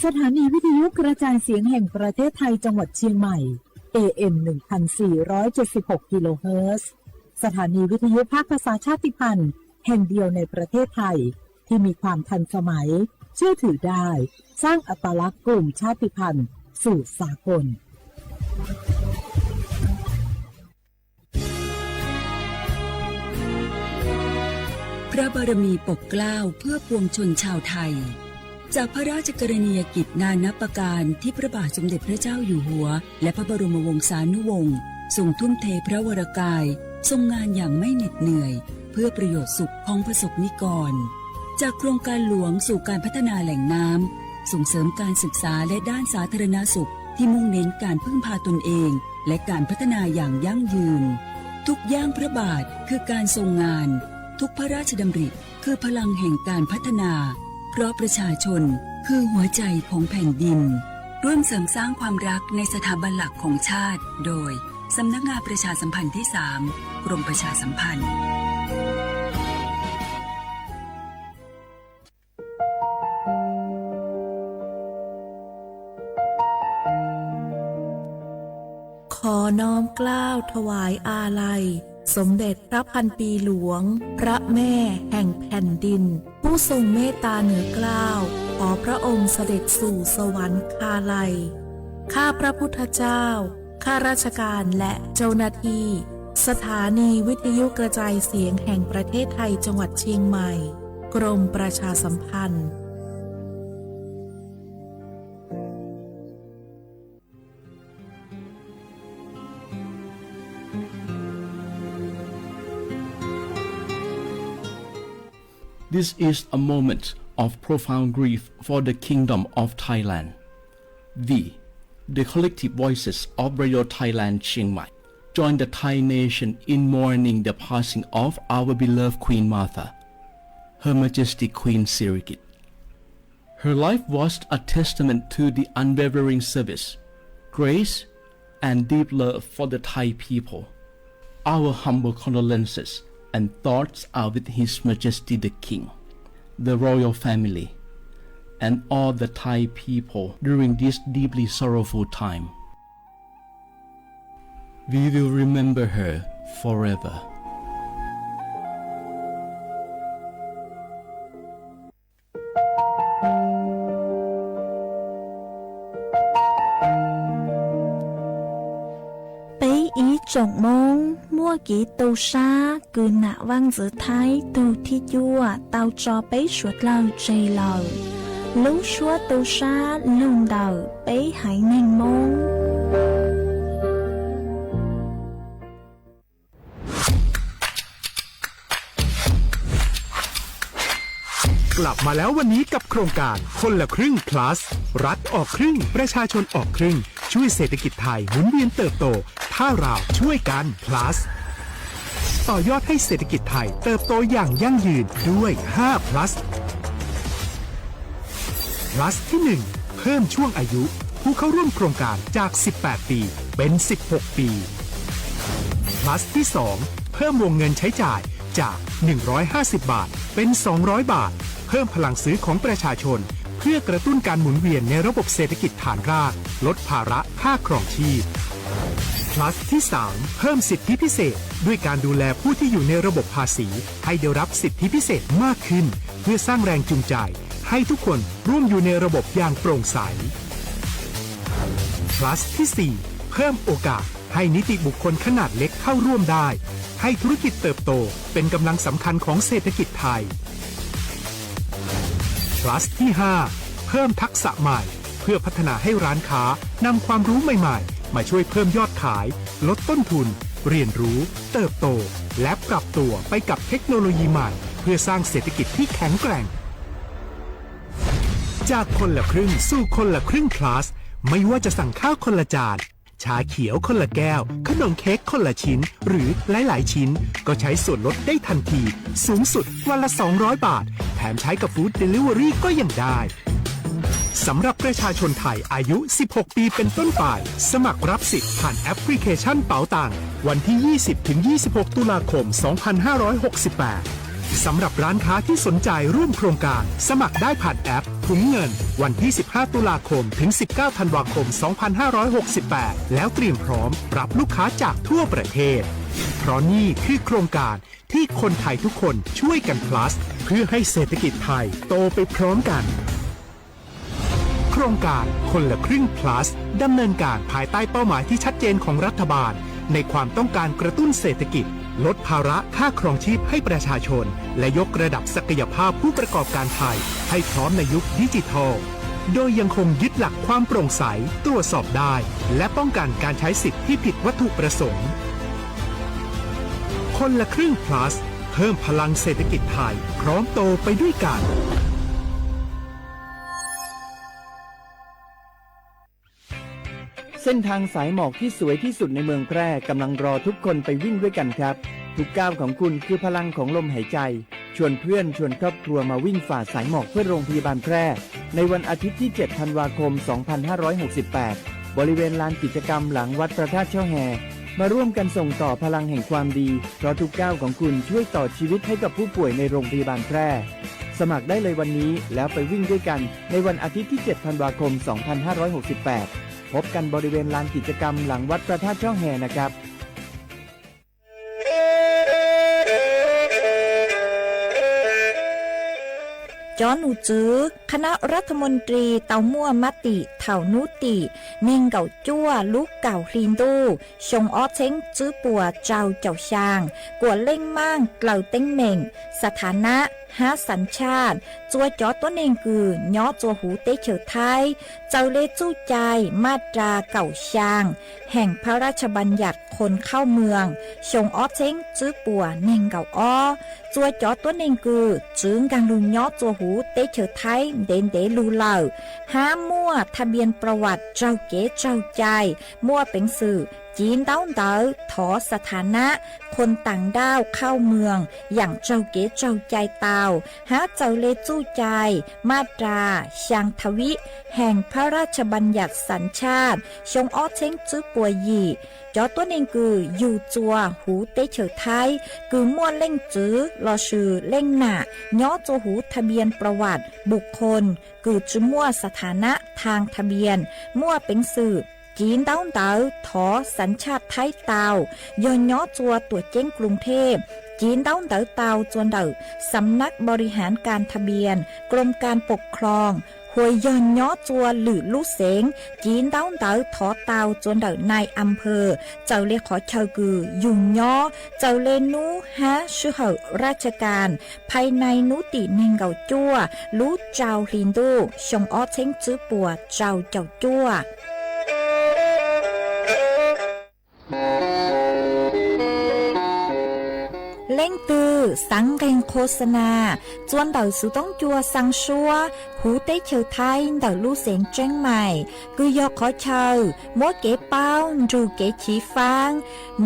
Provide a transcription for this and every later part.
สถานีวิทยุกระจายเสียงแห่งประเทศไทยจังหวัดเชียงใหม่ เอ เอ็ม หนึ่งพันสี่ร้อยเจ็ดสิบหก กิโลเฮิรตซ์ สถานีวิทยุภาคภาษาชาติพันธุ์แห่งเดียวในประเทศไทย ที่มีความทันสมัย เชื่อถือได้ สร้างอัตลักษณ์กลุ่มชาติพันธุ์สู่สากล พระบารมีปกเกล้าเพื่อปวงชนชาวไทย จากพระราชกรณียกิจนานับประการที่พระบาทสมเด็จพระเจ้าอยู่หัว และพระบรมวงศานุวงศ์ทรงทุ่มเทพระวรกาย ทรงงานอย่างไม่เหน็ดเหนื่อย เพื่อประโยชน์สุขของประสบนิกร จากโครงการหลวงสู่การพัฒนาแหล่งน้ำ ส่งเสริมการศึกษาและด้านสาธารณสุขที่มุ่งเน้นการพึ่งพาตนเอง และการพัฒนาอย่างยั่งยืน ทุกย่างพระบาทคือการทรงงาน ทุกพระราชดำริคือพลังแห่งการพัฒนา เพราะประชาชนคือหัวใจของแผ่นดิน ร่วมเสริมสร้างความรักในสถาบันหลักของชาติ โดย สำนักงานประชาสัมพันธ์ที่สาม กรมประชาสัมพันธ์ ขอน้อมเกล้าถวายอาลัย สมเด็จพระพันปีหลวง พระแม่แห่งแผ่นดิน ผู้ทรงเมตตาเหนือเกล้า ขอพระองค์เสด็จสู่สวรรคาลัย ข้าพระพุทธเจ้า ข้าราชการและเจ้าหน้าที่ สถานีวิทยุกระจายเสียงแห่งประเทศไทยจังหวัดเชียงใหม่ กรมประชาสัมพันธ์ This is a moment of profound grief for the Kingdom of Thailand. We, the collective voices of Radio Thailand Chiang Mai, join the Thai nation in mourning the passing of our beloved Queen Mother, Her Majesty Queen Sirikit. Her life was a testament to the unwavering service, grace, and deep love for the Thai people. Our humble condolences and thoughts are with His Majesty the King, the royal family, and all the Thai people during this deeply sorrowful time. We will remember her forever. ปี๊อีจ๋งโม้ง มั่วกีตูซา คือหน้าว่างเสือไทย ถูกที่จั่ว เตาจอเป๊ะสวดเล่าใจเหล่า ลูกชั่วตูซา ลูกเดา เป๊ะหายแน่งโม้ง กลับมาแล้ววันนี้กับโครงการคนละครึ่ง plus รัฐออกครึ่ง ประชาชนออกครึ่ง ช่วยเศรษฐกิจไทยหมุนเวียนเติบโต ถ้าเราช่วยกัน plus ต่อยอดให้เศรษฐกิจไทยเติบโตอย่างยั่งยืนด้วย ห้า plus plus ที่ หนึ่ง เพิ่มช่วงอายุผู้เข้าร่วมโครงการจาก สิบแปด ปี เป็น สิบหก ปี plus ที่ สอง เพิ่มวงเงินใช้จ่ายจาก หนึ่งร้อยห้าสิบ บาท เป็น สองร้อย บาท เพิ่มพลังซื้อของประชาชน เพื่อกระตุ้นการหมุนเวียนในระบบเศรษฐกิจฐานราก ลดภาระค่าครองชีพ plus ที่ สาม เพิ่มสิทธิพิเศษ ด้วยการดูแลผู้ที่อยู่ในระบบภาษี ให้ได้รับสิทธิพิเศษมากขึ้น เพื่อสร้างแรงจูงใจ ให้ทุกคนร่วมอยู่ในระบบอย่างโปร่งใส plus ที่ สี่ เพิ่มโอกาสให้นิติบุคคลขนาดเล็กเข้าร่วมได้ ให้ธุรกิจเติบโตเป็นกำลังสำคัญของเศรษฐกิจไทย plus ที่ ห้า เพิ่มทักษะใหม่ เพื่อพัฒนาให้ร้านค้านำความรู้ใหม่ๆ มาช่วยเพิ่มยอดขาย ลดต้นทุน เรียนรู้ เติบโต และปรับตัวไปกับเทคโนโลยีใหม่ เพื่อสร้างเศรษฐกิจที่แข็งแกร่ง จากคนละครึ่งสู่คนละครึ่ง plus ไม่ว่าจะสั่งข้าวคนละจาน ชาเขียวคนละแก้ว ขนมเค้กคนละชิ้น หรือหลายๆ ชิ้น ก็ใช้ส่วนลดได้ทันที สูงสุดวันละ สองร้อย บาท แถมใช้กับ Food Delivery ก็ยังได้ สำหรับประชาชนไทยอายุ สิบหก ปีเป็นต้นไป สมัครรับสิทธิ์ผ่านแอปพลิเคชันเป๋าตัง วันที่ ยี่สิบ ถึง ยี่สิบหก ตุลาคม สองพันห้าร้อยหกสิบแปด สำหรับร้านค้าที่สนใจร่วมโครงการ สมัครได้ผ่านแอปถุงเงิน วันที่ สิบห้า ตุลาคม ถึง สิบเก้า ธันวาคม สองพันห้าร้อยหกสิบแปด แล้วเตรียมพร้อมรับลูกค้าจากทั่วประเทศ เพราะนี่คือโครงการที่คนไทยทุกคนช่วยกัน plus เพื่อให้เศรษฐกิจไทยโตไปพร้อมกัน โครงการคนละครึ่ง plus ดำเนินการภายใต้เป้าหมายที่ชัดเจนของรัฐบาล ในความต้องการกระตุ้นเศรษฐกิจ ลดภาระค่าครองชีพให้ประชาชน และยกระดับศักยภาพผู้ประกอบการไทย ให้พร้อมในยุคดิจิทัล โดยยังคงยึดหลักความโปร่งใส ตรวจสอบได้ และป้องกันการใช้สิทธิ์ที่ผิดวัตถุประสงค์ คนละครึ่ง plus เพิ่มพลังเศรษฐกิจไทย พร้อมโตไปด้วยกัน เส้นทางสายหมอกที่สวยที่สุดในเมืองแพร่กำลังรอทุกคนไปวิ่งด้วยกันครับ ทุกก้าวของคุณคือพลังของลมหายใจ ชวนเพื่อนชวนครอบครัวมาวิ่งฝ่าสายหมอกเพื่อโรงพยาบาลแพร่ ในวันอาทิตย์ที่ เจ็ด ธันวาคม สองพันห้าร้อยหกสิบแปด บริเวณลานกิจกรรมหลังวัดพระธาตุช่อแฮ มาร่วมกันส่งต่อพลังแห่งความดี เพราะทุกก้าวของคุณช่วยต่อชีวิตให้กับผู้ป่วยในโรงพยาบาลแพร่ สมัครได้เลยวันนี้แล้วไปวิ่งด้วยกันในวันอาทิตย์ที่ เจ็ด ธันวาคม สองพันห้าร้อยหกสิบแปด พบกันบริเวณลานกิจกรรมหลังวัดพระธาตุช่อแฮนะครับ Cov num tswv คณะรัฐมนตรี tau muaj mab tim thaum hnub tim neeg nkaum cuaj lub kaum hli ntuj xyoo ob txheeb tswb puas rau caum xyaa, kuam leej maaj dlaws teeb meem, xa tha nab hab xav tshaj txua cov tuab neeg kws nyob txua huv teb chaws Thaib, txawm le txuj cai maj ras kaum xyaa Heem Phab Raj Bas Yas Khoos Khauj Mws xyoo ob txheeb tswb puas neeg nkaum ob. Txua cov tuab neeg kws txwv nkaag lug nyob txua huv teb chaws Thaib ntev ntev lug lawm, hab muaj tha npias prawas raug kev raug cai, muaj peev xwm civ ntaub ntawv thov xa tha nab khoos taam ndauj khauj mws yaam raug kev raug cai tau, hab txawm le txuj cai maj ras xyaa tha vib Heem Phab Raj Bas Yas Xav Tshaj xyoo ob txheeb tswb puas yim. Cov tuab neeg kws yug txua huv teb chaws Thaib kws muaj leej txwv lossis leej nam nyob txua huv tha npias prawas bus khoos kws tsi muaj xa tha nab thaaj tha npias, muaj peev xwm civ ntaub ntawv thov xav tshaj Thaib tau, yog nyob txua tuam ceeb Kloos Thej, civ ntaub ntawv tau txua ntawm Xav Nab Npau Ri Haav Kas Tha Npias, Kloos Kas Pam Khloos, hua yog nyob txua lwm lub xeev, civ ntaub ntawv thov tau txua ntawm nai am phawm, txawm le qhov chaw kws yug nyob, txawm le nub hab swb hawm raj kas, phais nai hnub tim neeg nkaum cuaj lub rau hli ntuj xyoo ob txheeb tswb puas rau caum cuaj. Leej twg xaav nqeeg qhua xa nas txua ntawm xuv toob cua xaa suab huv teb chaws Thaib ntawm lub xeev Tseeb Mais, kws yog qhov chaw muab kev paub nrug kev chiv faab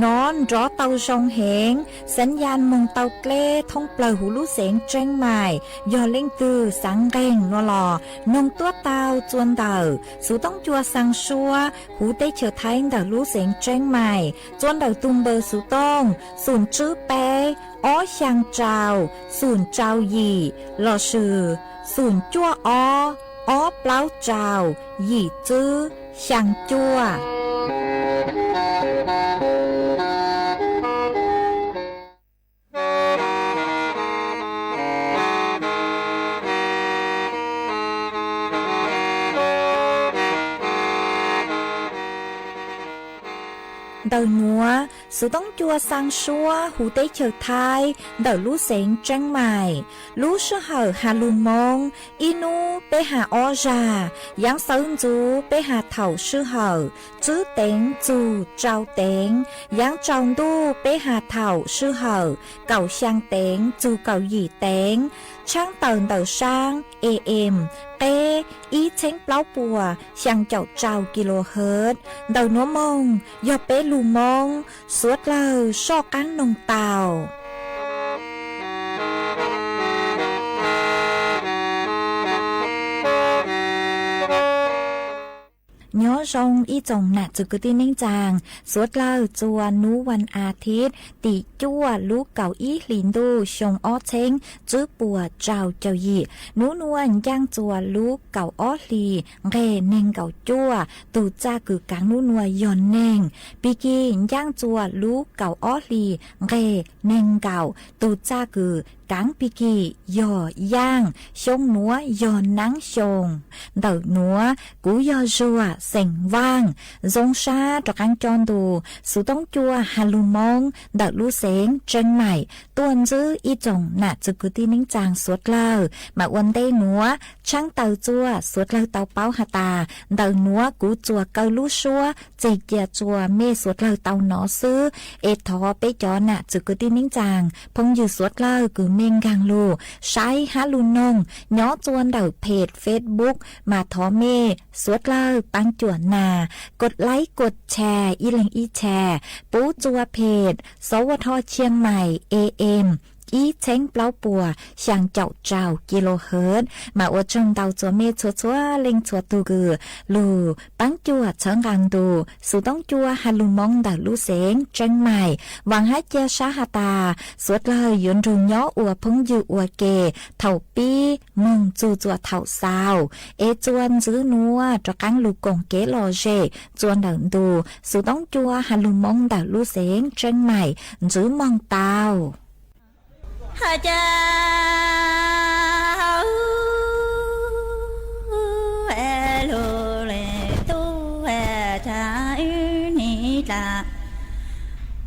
nov nrov tau zoo heev, xaav yas moog tau dleb thoob plawg huv lub xeev Tseeb Mais. Yog leej twg xaav nqeeg nuav los noog tuab tau txua ntawm xuv toob cua xaa suab huv teb chaws Thaib ntawm lub xeev Tseeb Mais txua ntawm tug npawb xuv tooj xum tswb peb ob xyaa rau xum rau yim lossis xum cuaj ob ob plaub rau yim tswb xyaa cuaj. Ntawm nuav, xuv toob cua xaa suab huv teb chaws Thaib ntawm lub xeev Tseeb Mais, lub sij hawm has lug Moob, ib nub peb has ob zag, yaav sawv ntxuv peb has thaum sij hawm tswb teev txug rau teev, yaav tsaus ntuj peb has thaum sij hawm kaum xyaa teev txug kaum yim teev, tshaab tawm ntawm saab A M qeb ib txheeb plaub puas xyaa caum rau kilohertz. Ntawm nuav moog yog peb lug Moob, suav dlawg soj qaab noog tau. Nyob Zoo ib tsoom nam txwv kwv tij neej tsaa, suav dlawg txua nub vas as thiv tim cuaj lub kaum ib hlis ntuj xyoo ob txheeb tswb puas rau caum yim. Nub nuav ncaaj txua lub kaum ob hlis nqeg neeg nkaum cuaj, tug txaj kws kaav nub nuav yog neeg. Pig kig ncaaj txua lub kaum ob hlis nqeg neeg nkaum, tug txaj kws kaav pig kig yog yaaj. Xyoo nuav yog naab xyoo. Ntawm nuav kuv yog Zuag xeem Vaaj, zoo sab rov qaab coj ntu xuv toob cua has lug Moob ntawm lub xeev Tseeb Maim tuaj ntsib ib tsoom nam txwv kwv tij neej tsaa suav dlawg. Mas ua ntej nuav tshaab taws txua suav dlawg tau paub has tas ntawm nuav kuv txuas kaw lub suab txeg cia txua mej suav dlawg tau nov xwb. Es thov peb cov nam txwv kwv tij neej tsaa phooj ywg suav dlawg kws mej nkaag lug saib hab lug noog nyob txua ntawm phem Facebook mas thov mej suav dlawg paab cuam nas, kos laib kos tshas ib leeg ib tshas, pub txua phem xov ua tho Chiang Mai A M ib txheeb plaub puas xyaa caum rau kilohertz. Mas ua tsaug ntau txua mej txhua txhua leej txhua tug kws lug paab cuam txhawb nqaa ntu xuv toob cua has lug Moob ntawm lub xeev Tseeb Maim. Vaam hab cia sab has tas suav dlawg yuav nrug nyob ua phooj ywg ua ke thaum pib moog txug txua thaum xaus. Es txua ntxiv nuav rov qaab lug koom kev lom zem txua ntawm ntu xuv toob cua has lug Moob ntawm lub xeev Tseeb Maim ntsib moog tau. Has cas lug le tub has tas wb nim dlaam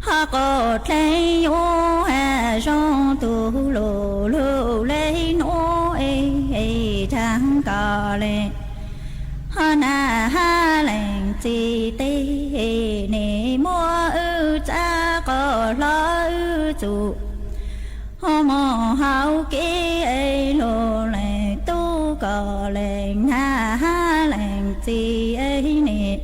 ho qaum dleeg yuav has zoo tug lug lug le nuav es tag koj le ho nas hab lees txim teg nim muab wb txav qos hlo wb txum ho moog hauv kev es lug lees tub koj lees nas hab lees txim es nim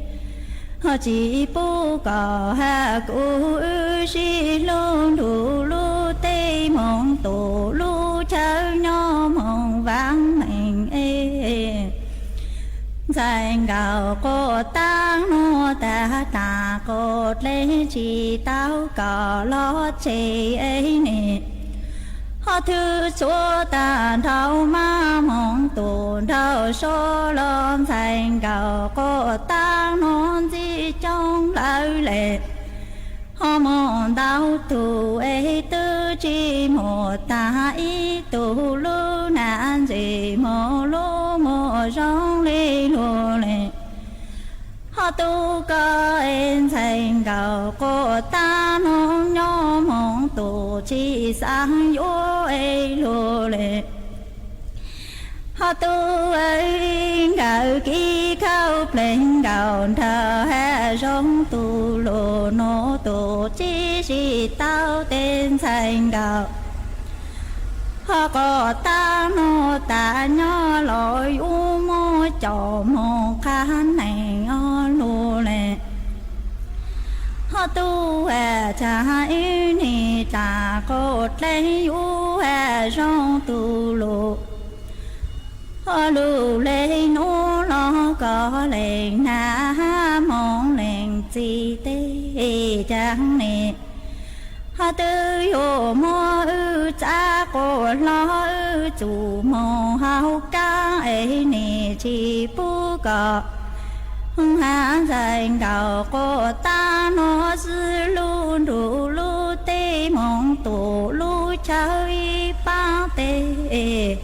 ho tsis pub koj has kuv wb sib hlub nrug lub teb moog tug lub chaw nyob moog vaam meej es ntxhais nkaus quas taab nuav tag tas quas dleeg tsis tau koj los tseg es nim ho thwv txhua tag nrho maj moog tug nraug suav los ntxhais nkaus quas taab nuav ntxim coob lawm le ho moog ntau tug es twb tsis muaj tag ib tug lub nam ntxim moog lub muag zoo le lug le ho tub koj es ntxhais nkaus quas taab nuav nyob moog tug tsis xaav yuav es lug le ho tub nkawd kib khauj pleeg nkaus nraug has zoo tug lug nuav tug tsis sib tau tes ntxhais nkaus ho quas taab nuav tas nyob los yuav muab coj moog qha neeg o lug le ho tub has tas wb nim dlaam quas dleeg yuav has zoo tug lug ho lug le nuav los koj lees nas hab moog lees txim teg caag nim ho twb yuav muab wb txav quas hlo wb txum moog hauv kaab es nim tsis pub koj has ntxhais nkaus quas taab nuav xwb lug nrug lub teb moog tug lub chaw ib paab teg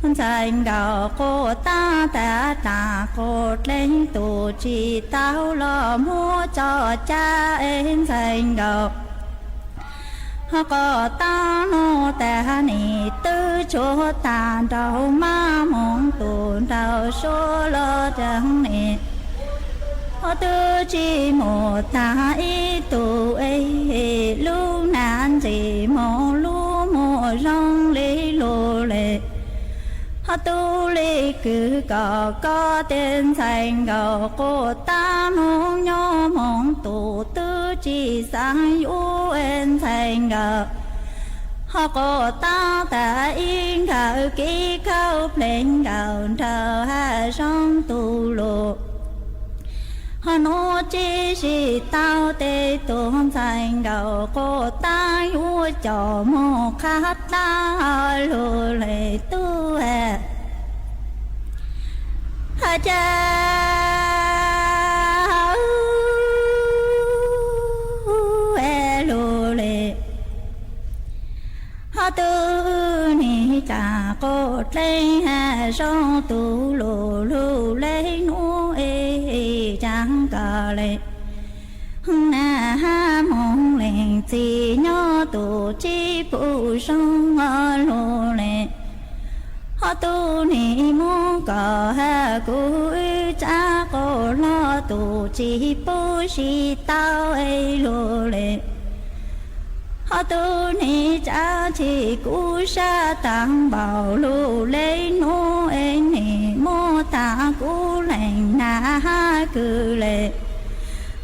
ntxhais nkaus quas taab tas tas quas dleeg tug tsis tau los muab tso ca es ntxhais nkaus ho quas taab nuav tas nim twb tshuav tag nraug maj moog tug nraug suav los caag nim ho twb tsis muaj tag ib tug es lub nam ntxim moog lub muag zoo le lug le ho tub le kws kom koj tes ntxhais nkaus quas taab nuav nyob moog tug twb tsis xaav yuav es ntxhais nkaus ho quas taab tas ib nkawd kib khauj pleeg nkaus nraug has zoo tug lug Nuj tsis sib tau tes tus ntxhais nkawd quas taab yuav coj moog qhab dlaab lug le tub has. Has cas lug le ho tub nim caag quas dleej has zoo tus lug lug le nuav es caag kawg le. Nag hab moog leej txiv nyob tus tsis pum zoo lug le. Ho tub nim muab kom has kuv wb tsav quas lug tus tsis pub sib tau es lug le. Ho tub nim tsav tsi kuv sab taag npaum lug le nuav es nim muab taag kuv leej nag hab kws le.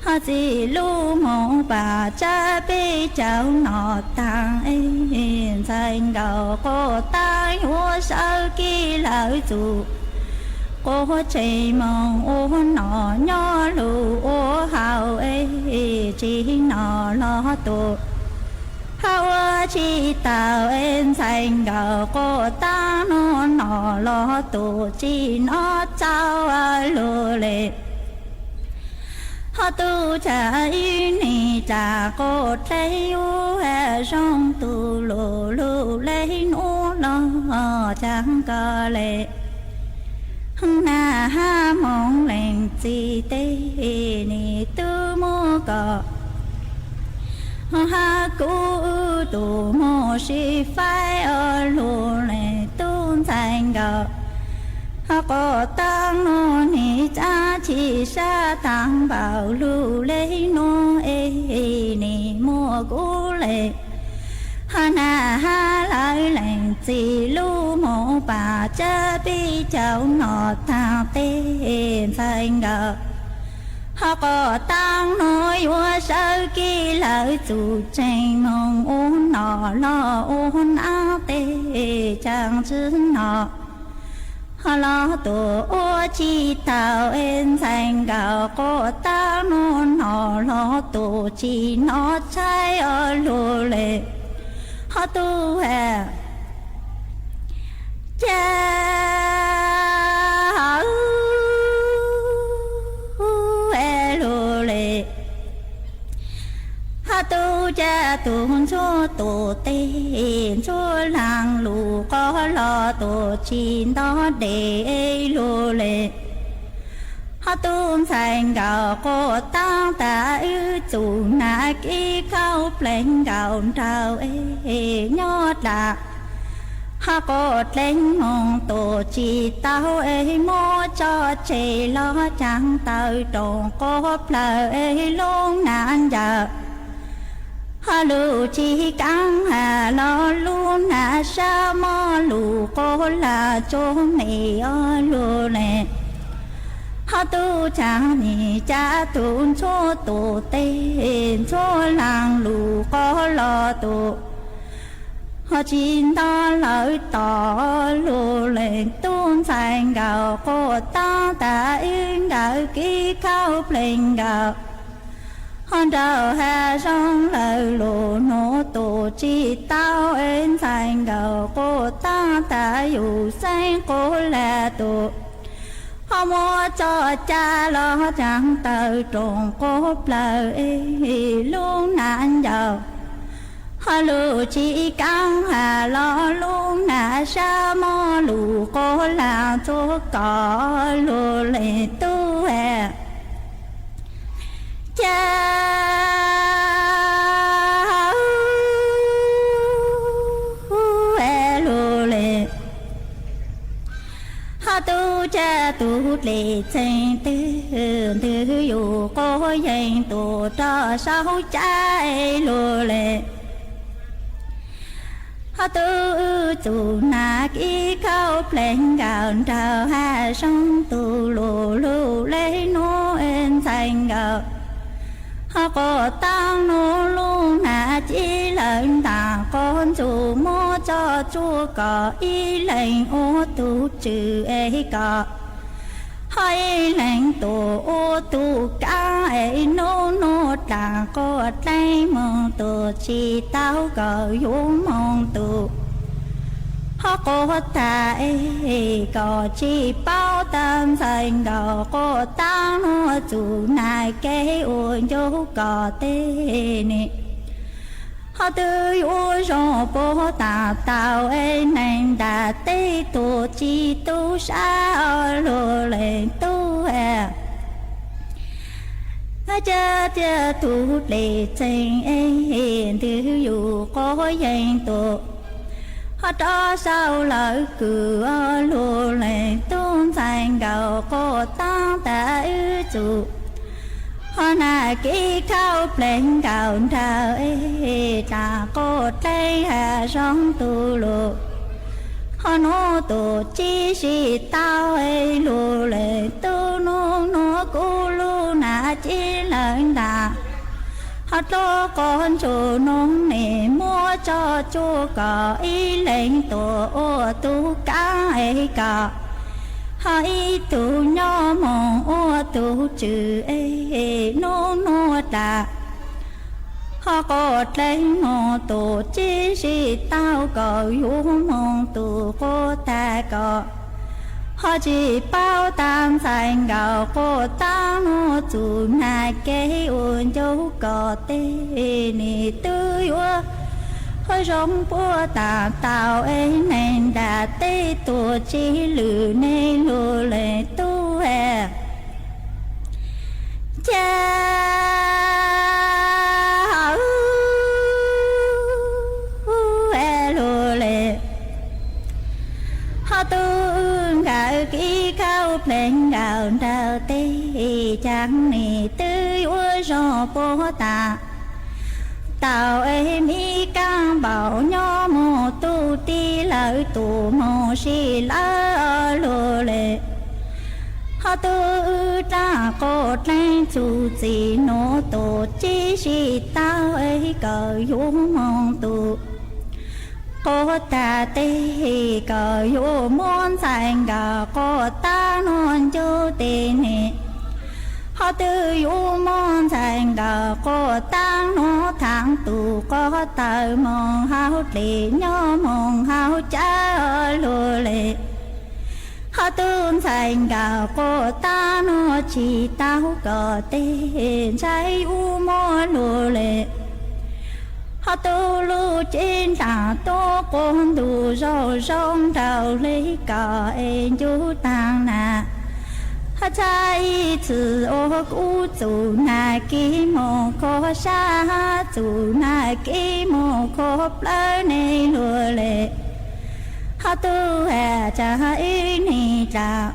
Ho txij lub moog pam tsab peb caug nom taag es ntxhais nkawd quas taab yuav sawv kis lawv txug quas tsev moog ua nom nyob lug ua hauv es tsis nom los tus. Hab ua tsis tau es ntxhais nkawd quas taab nuav nom los tus tsis nom txaus lug le. Ho tub caag ib nim caag quas dleej yuav has zoo tus lug lug le nuav los caag kawg le. Nag hab moog leej txiv tes nim tub muab kom has kuv tus moog sib faib lug le tub ntxhais nkawd. Ho quas taab nuav nim tsav tsi sab taag npaum lug le nuav es nim muab kuv le. Ho nag hab lawv leej txiv lub moog pam tsab peb caug nom taag tes ntxhais nkawd. Ho quas taab nuav yuav sawv kis lawv txug tsev moog ua nom los ua naab tes caag tsi nom. Ho los tus ua tsis tau es ntxhais nkawd quas taab nuav nom los tus tsis nom tshaib lug le. Ho tub has cas lug le. Ho tub cav tug ntxhuab tus tes ntxhuab laag lug quas los tus tsis nto dej lug le. Ho tub ntxhais nkawd quas taab tas wb txug nag kib kauj pleeg nkaus nraug es nyob dlaag. Ho quas dleej moog tus tsis tau es muab tso tseg los caag taw roos quas plawg es lub nag ncaws. Ho lug tsis kaab has los lub nag sab mob lug quas laag tsuag me o lug le. Ho tub cav nim cav tug ntxhuab tus tes ntxhuab laag lug quas los tus ho tsis nto lawv tom lug le. Tub ntxhais nkawd quas taab tas wb nkawd kib kauj pleeg nkaus. Ho nraug has zoo lawv lug nuav tus tsis tau es ntxhais nkawd quas taab tas yug xeeb quas laag tus ho muab tso ca los caag taw roos quas plawg es lub nag ncaws. Ho lug tsis kaab has los lub nag sab mob lug quas laag txuag kom lug le tub has cas lug le. Ho tub cav tug dlej txeeg twg ntwg yug quas yeeg tus rog saub cav lug le. Ho tub txug nag kib kauj pleeg nkaus nraug has zoo tus lug lug le nuav ntxhais nkawd. Ho quas taab nuav lub nag cib lawv ntaag quas ntxug muab tso tsuag kom ib leeg ua tug tswv es kom Ho ib leeg tus ua tus kaab es nub nuav dlaag quaj dleeb moog tus tsis tau kom yug moog tus. Ho quaj taag es kom tsis paub taag ntxhais nkaus quaj taab nuav txug nag kev ua ncuj kom tej ne. Ho twb yuav zoo puab taag tau es neeg ntaag tej tug tsis tu sab lug leej tub. Ca tiag tug dlej txeeg es ntws yug quab yeeg tus. Ho rov sau lawv kws lug leej tub ntxhais nkaus quaj taab taag wb txug. Ho nag kib khauj pleev nkaus nraag es dlaag quaj dleeb has zoo tug lug. Ho nub tus tsis sib tau es lug leej tub nub nuav kuv lug nag cia lawv ntaag. Ho dluab quab ntsuag nub ne muab tso tsuag kom ib leeg tuaj ua tug kaab es kom ho ib tug nyob moog ua tug tswv es nub nuav dlaag. Ho quaj dleeb moog tus tsis sib tau kom yug moog tus quaj taag kom ho tsis paub taag ntxhais nkaus quaj taab nuav txug nag kev ua ncuj kom tej ne. Twb yuav ho zoo puab taag tau es neeg ntaag tej tug tsis lug ne lug leej tub. Ca hawv lug le. Ho tub nkawd kib khauj pleev nkaus nraag tej caag ne twb yuav zoo puab taag tau es mib kaab npaum nyob moog tub tij lawv tus moog sib lawv lug le. Ho tub wb dlaag quaj dleeb txug txij nuav tus tsis sib tau es kom yug moog tus quaj taag tej kom yug muab ntxhais nkaus quaj taab nuav ncuj tej ne. Ho twb yug muab ntxhais nkaus quaj taab nuav thaam tus quab tawv moog hauv dlej nyob moog hauv cawv lug le. Ho tub ntxhais nkaus quaj taab nuav tsis tau kom tej ntshai yug muab lug le. Ho tub lub cev ntaag tuab quas ntug zoo zoo nraug le kom es ncuj taag nag. Ho txhaj ib txwm ua kuv txug nag kib moog khuab sab, txug nag kib moog khuab plawv ne lug le. Ho tub has tsaam ib nig dlaag,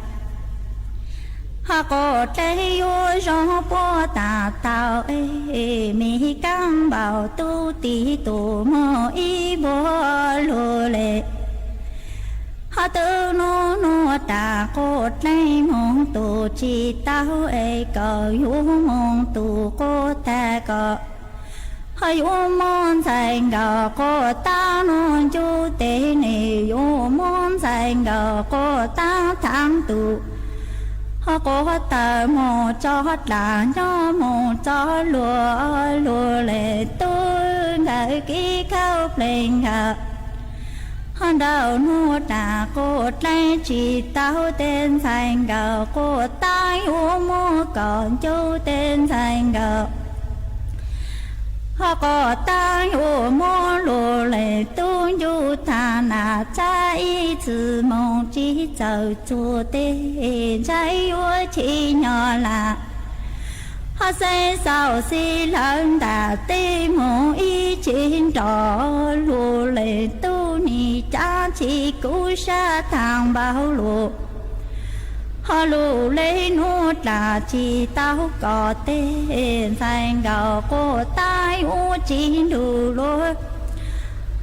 ho quaj dleeb yuav zoo puab taag tau es mib kaab npaum tub tij tus moog ib npuab lug le. Ho tub nub nuav dlaag quaj dleeb moog tus tsis tau es kom yug moog tus quaj taag kom ho yug muab ntxhais nkaus quaj taab nuav ncuj tej ne, yug muab ntxhais nkaus quaj taab thaam tus. Ho quab tawv moog tso dlaag nyob moog tso luag lug le tub nkawd kib khauj pleev nkaus. Ho nraug nuav dlaag quaj dleeb tsis tau tej ntxhais nkaus quaj taab yuav muab kom ncuj tej ntxhais nkaus. Ho quaj taab yuav muab lug le tub ncuj taag nag txhaj ib txwm moog tsis txawm txug tej ntshai yuav chim nyog lam. Ho xeeb xaus xib lawv ntaag tej moog ib tsi nrov lug le tub nig caab tsi kuv sab taag npaum lug. Ho lug le nuav dlaag tsis tau kom tej ntxhais nkaus quaj taab yuav tsis nrug luag.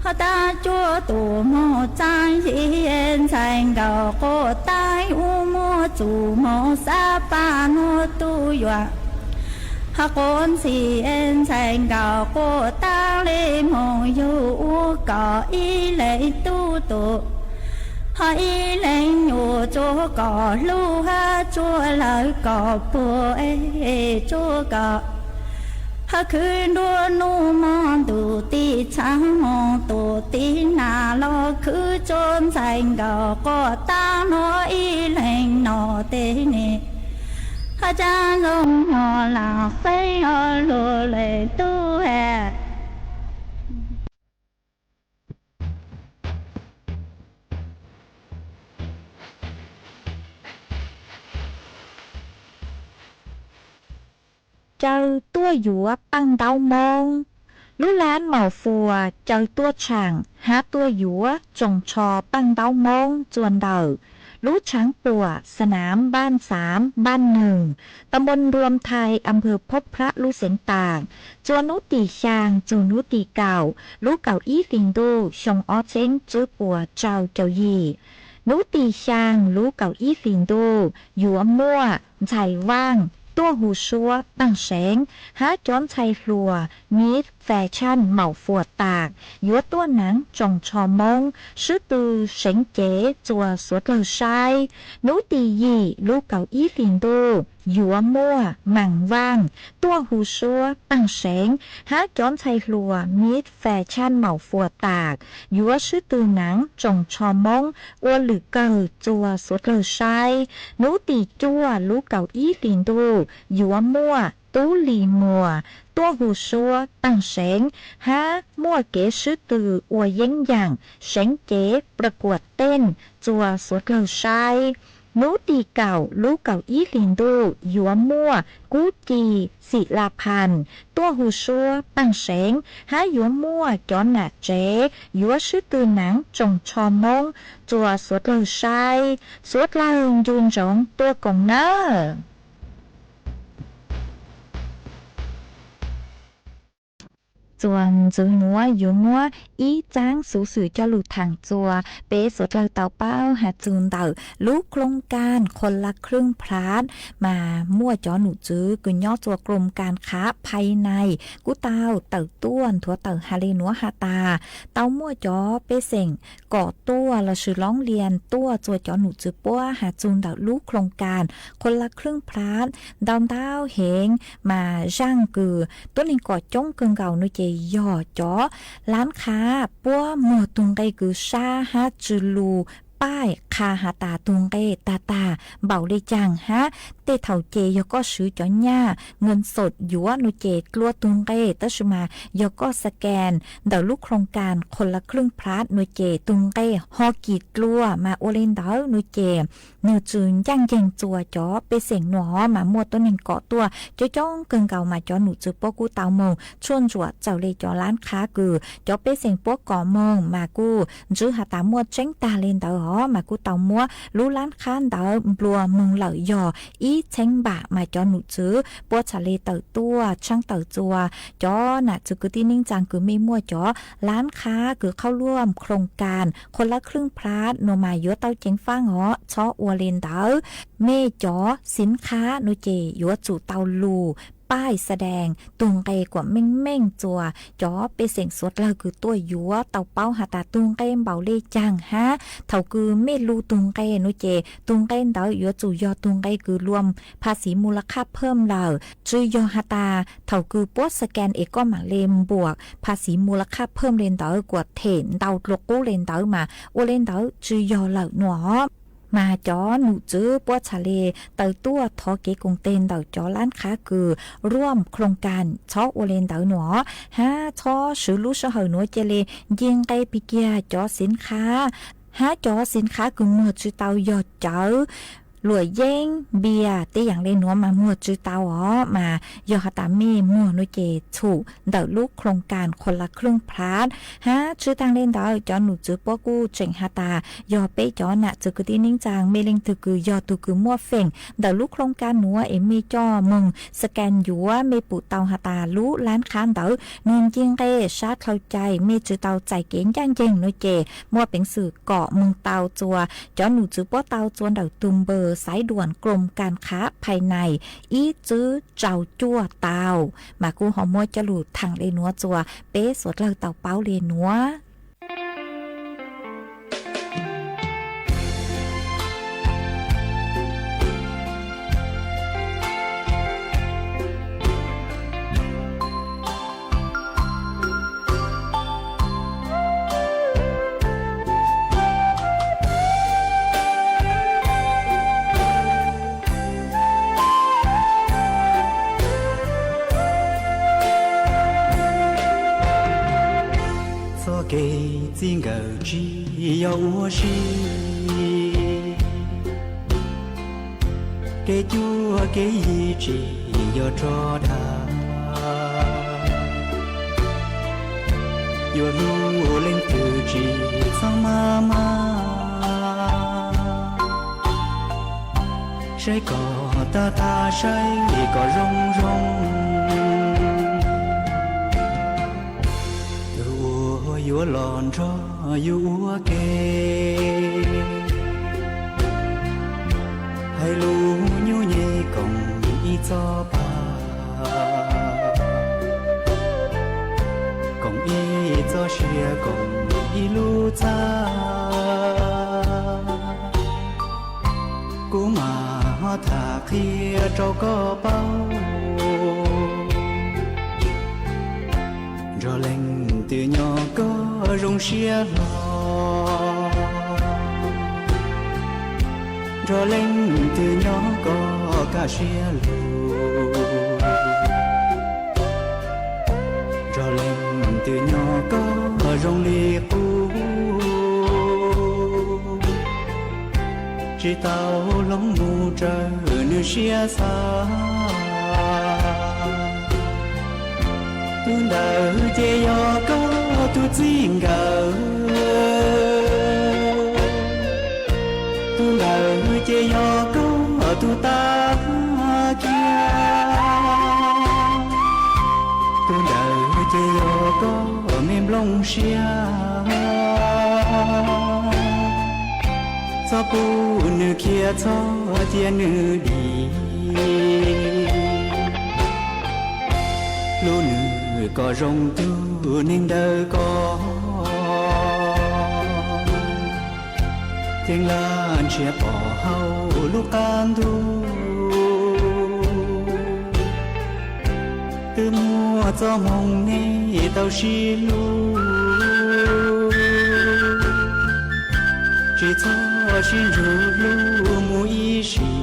Ho taab cuab tus moog txaab yig ntxhais nkaus quaj taab yuav muab txug moog xab paj nuav tub yuam. Ho quaj ntxhis ntxhais nkaus quaj taab le moog yug ua kom ib leeg tub tus. Ho ib leeg nyuam tsuav kom hlub hab tsuav lawv kom puag, tsuav kom hab khwv nruab nub mo ntuj tij txhab moos tuam tij nas los khwv tsuav ntxhais nkaus quas taab nuav ib leeg no teb ne. Hab tsaab zoo no lam feeb o lug le tub ha. Caw tuaj yuav paaj ntaub moob. Lub laab Maum Fuas caw tuaj tshaam hab tuaj yuav tsoos tsho paaj ntaub moob txua ntawm lub tshaav puam Sanaam Npaaj Xaav, Npaaj Nwg, ta npoo Nruam Thais, am phawv Phob Phlab lub xeev Taam, txua nub tim xyaa txug nub tim kaum lub kaum ib hlis ntuj xyoo ob txheeb tswb puas rau caum yim. Nub tim xyaa lub kaum ib hlis ntuj yuav muaj ntxhais vaaj tuaj hu suab taag seev hab cov ntxhais hluas Miss Fashion Maum Fuas Taam yuav tuaj naav tsoos tsho moob swb tw seev cev txua suav dlawg saib. Nub tim yim lub kaum ib hlis ntuj yuav muaj maam vaaj tuaj hu suab taag seev hab cov ntxhais hluas Miss Fashion Maum Fuas Taam yuav swb tw naav tsoos tsho moob ua lwm kawg txua suav dlawg saib. Nub tim cuaj lub kaum ib hlis ntuj yuav muaj Tub Lis Muas tuaj hu suab taag seev hab muaj kev swb tw ua yeeb yaam seev cev pla kuam teej txua suav dlawg saib. Nub tim kaum lub kaum ib hlis ntuj yuav muaj Kub Ci Xim La Phas tuaj hu suab taag seev hab yuav muaj cov nam tsev yuav swb tw naav tsoos tsho moob txua suav dlawg saib. Suav dlawg ncu ntsoov tuaj koom nawb. Txuas ntxiv nuav yuav muab ib txaab xuv xwm coj lug thaam txua peb suav dlawg tau paub has txug ntawm lub โครงการคนละครึ่งพลัส mas muaj cov num tswv kws nyob txua กรมการค้าภายใน kuj tau tawm tuaj nthuav tawm has le nuav has tas, tau muaj cov pej xeem kom tuaj lossis loob lias tuaj txua cov num tswv puab has txug ntawm lub โครงการคนละครึ่งพลัส ntau ntau heev, mas zaaj kws tuab neeg kom coob kawg nkaus nuav ces yog cov laab qhab puab muag tug nqe kws sab hab tsw lug paib qha has tas tug nqe tag tag npaum le caag hab tej thaum ces yog koj swv cov nyaj เงินสด yuav nuav ces dlua tug nqe, tab sis mas yog koj scan ntawm lub โครงการคนละครึ่งพลัส nuav ces tug nqe ho kis dlua, mas ua le ntawd nuav ces nwg tsw ncaaj nceeg txua cov pej xeem nuav hov, mas muaj tuab neeg kom tuaj coob coob kawg nkaus, mas cov num tswv puab kuj tau moog tshuaj ntsuam txawm le cov laab qhab kws cov pej xeem puab kom moog, mas kuj ntswv has tas muaj tseeb tag le ntawd hov, mas kuj tau muab lub laab qhab ntawd nplua moog lawm yog ib txheeb npam, mas cov num tswv puab txhad le tawm tuaj tshaab tawm txua cov nam txwv kwv tij neej tsaa kws mej muaj cov laab qhab kws เข้าร่วมโครงการคนละครึ่งพลัส nuav mas yuav tau ceev faab hov, txhob ua le ntawd. Mej cov สินค้า nuav ces yuav tsum tau lug paib แสดง tug nqe kuas meej meej txua cov pej xeem suav dlawg kws tuaj yuav tau paub has tas tug nqe npaum le caag hab thaum kws mej lug tug nqe nuav ces tug nqe ntawd yuav tsum yog tug nqe kws รวมภาษีมูลค่าเพิ่ม lawm, tsw yog has tas thaum kws puab scan es koj maam le npuam ภาษีมูลค่าเพิ่ม le ntawd kuas them ntau dlua qub le ntawd mas ua le ntawd tsw yog lawm nuav hov. Mas cov num tswv puab txhad le tawm tuaj thov kev koom teg ntawm cov laab qhab kws ร่วมโครงการ txhob ua le ntawd nuav hov, hab txhob swv lub sij hawm nuav ca le nce nqe pig kiag cov สินค้า hab cov สินค้า kws muag tsw tau yog cawv, luam yeeb, npias tej yaam le nuav mas muag tsw tau os, mas yog has tas mej muag nuav ces txhum ntawm lub โครงการคนละครึ่งพลัส hab tsw taag le ntawd cov num tswv puab kuj tseem has tas yog peb cov nam txwv kwv tij neej tsaa mej leej twg kws yog tug kws muaj feem ntawm lub โครงการ nuav es mej coj moog scan yuav mej pum tau has tas lub laab qhab ntawd nwg nce nqe sab dlhau cai, mej tsw tau txais kev ncaaj nceeg nuav ces muaj peev xwm kom moog tau txua cov num tswv puab tau txua ntawm tug npawb xaiv duam กรมการค้าภายใน ib tswb rau cuaj tau. Mas kuj ho muab coj lug thaam le nuav txua peb suav dlawg tau paub le nuav. yog ua si, kev cuab kev yig tsis yog rog dag. Yuav hlub leej twg tsis txhob maj maj, saib kom tag tag saib kom zoo zoo. Tus uas yuav los nrog yus ua ke, hais lus nyuaj nyeg koom ib txoj paj, koom ib txoj sia koom ib lub txaj. Kuv mam ho tham qhia rau koj paub, nrog leej twg nyob koj zoo siab hlo, nrog leej twg nyob koj kaj siab lug, nrog leej twg nyob koj zoo li qub. Tsis tau hloov mus raws nws siab xav, tus ntawd ces yog koj tus txij nkawm. Tus ntawd ces yog koj tus tag kiag, tus ntawd ces yog koj me nplooj siab. Txhob pub nws khiav, txhob cia nws dim, hlub nws kom zoo tus neeg ntawm ko, ceev laj nrhiav pom hauv lub qab ntuj. Twb muaj txoj hmoo nej tau sib hlub, tsis txhob sib ntsug hlub mus ib sim.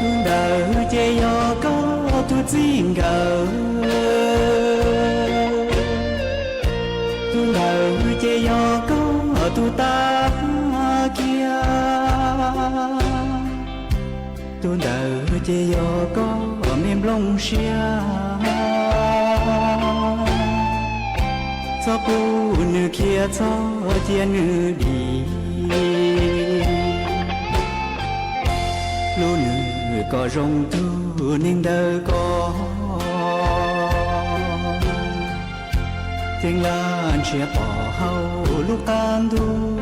Tus ntawd ces yog koj tus txij nkawm, tus ntawd ces yog koj tus tag kiag, tus ntawd ces yog koj me nplooj siab. Txhob pub nws khiav, txhob cia nws dim, hlub nws kom zoo tus neeg ntawm ko, ceev laj nrhiav pom hauv lub qab ntuj.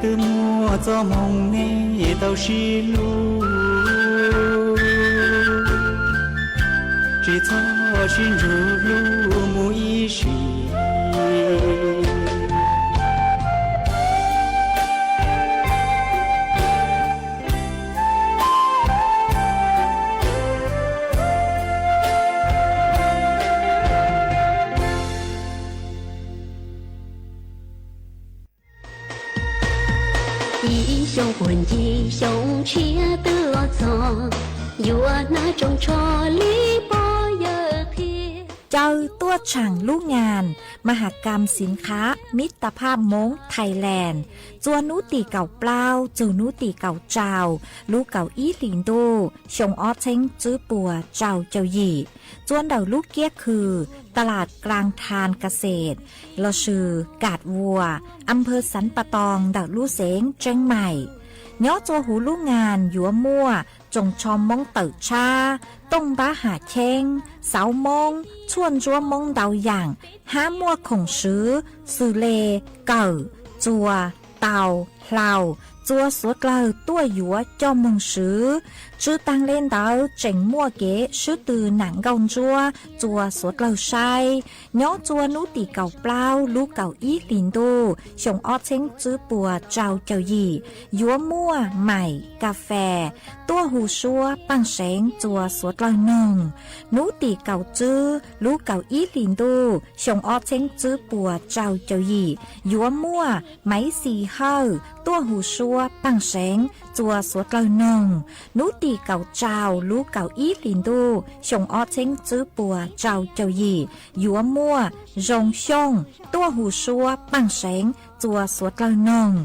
Twb muaj txoj hmoo nej tau sib hlub, tsis txhob sib ntsug hlub mus ib sim. Ib xyoo puag ncig xyoo tshiab twb los txog, yuav hnav tsoos tsho li pog yawg qhia. Caw tuaj tsham lub ngas Mahakam Sinkha Mittaphav Hmoob Thailand, txua hnub tim kaum plaub txug hnub tim kaum rau lub kaum ib hlis ntuj xyoo ob txheeb tsib puas rau caum yim, txua ntawm lub kiab khw Talas Klaas Thaan Kaseet lossis Kaat Vua, Amphaw Xav Pas Toos ntawm lub xeev Tseeb Maim. Nyob txua huv lub ngas yuav muaj tsoos tsho Moob tawm tshab, tooj ntab ham cheeb, xauv Moob, tshuaj ntsuab Moob ntau yaam, hab muaj khoom swv xws le kawm, txuas, taus, hlaus, txua suav dlawg tuaj yuav coj moog swv. Tsw taag le ntawd tseem muaj kev swb tw nam nkauj ntsuab txua suav dlawg saib. Nyob txua nub tim kaum plaub lub kaum ib hlis ntuj xyoo ob txheeb tswb puas rau caum yim, yuav muaj maim kas fes tuaj hu suab paaj seev txua suav dlawg noog. Nub tim kaum tswb lub kaum ib hlis ntuj xyoo ob txheeb tswb puas rau caum yim, yuav muaj maiv xis hawj tuaj hu suab paaj seev txua suav dlawg noog. Nub tim kaum rau lub kaum ib hlis ntuj xyoo ob txheeb tswb puas rau caum yim, yuav muaj zoo xyooj tuaj hu suab paaj seev txua suav dlawg noog.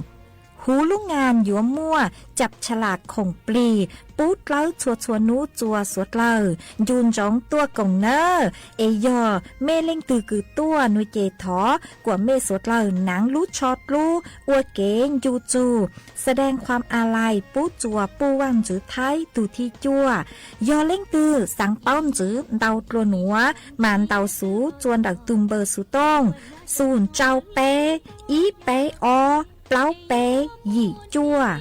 Huv lub ngas yuav muaj cam tsha las khoom plig pub dlawb txhua txhua nub txua suav dlawg ncu ntsoov tuaj koom nawb. Es yog mej leej twg kws tuaj nuav ces thov kuas mej suav dlawg naav lub tsho dlub ua kev ncu txug แสดงความอาลัย pub txua Puj Vaaj Ntxwv Thaib tug thib cuaj. Yog leej twg xaav paub ntxiv ntau dlua nuav mas ntaus xuv txua ntawm tug npawb xuv tooj xus rau peb ib peb ob plaub peb yim cuaj.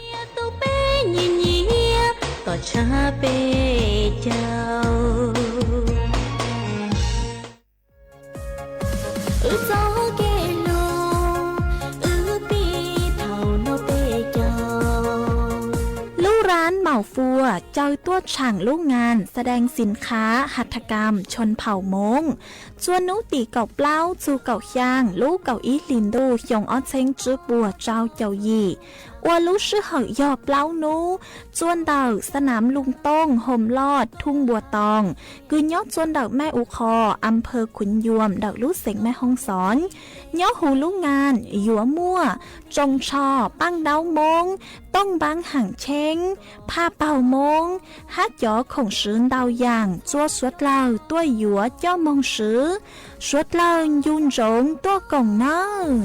Lub rab maum fua caw tuaj tshaam lub ngas แสดงสินค้าหัตถกรรมชนเผ่าม้ง txua nub tim kaum plaub txug kaum xyaa lub kaum ib hlis ntuj xyoo ob txheeb tswb puas rau caum yim, ua lub sij hawm yog plaub nub, txua ntawm สนามลุงโต้ง โฮมลอด ทุ่งบัวตอง kws nyob txua ntawm แม่อูคอ อำเภอขุนยวม ntawm lub xeev แม่ฮ่องสอน. Nyob huv lub ngas yuav muaj tsoos tsho, paaj daub moob, tooj npaab haam tsheeb, phaj paug moob, hab cov khoom swv ntau yaam txua suav dlawg tuaj yuav coj moog swv. Suav dlawg ncu ntsoov tuaj koom nawb.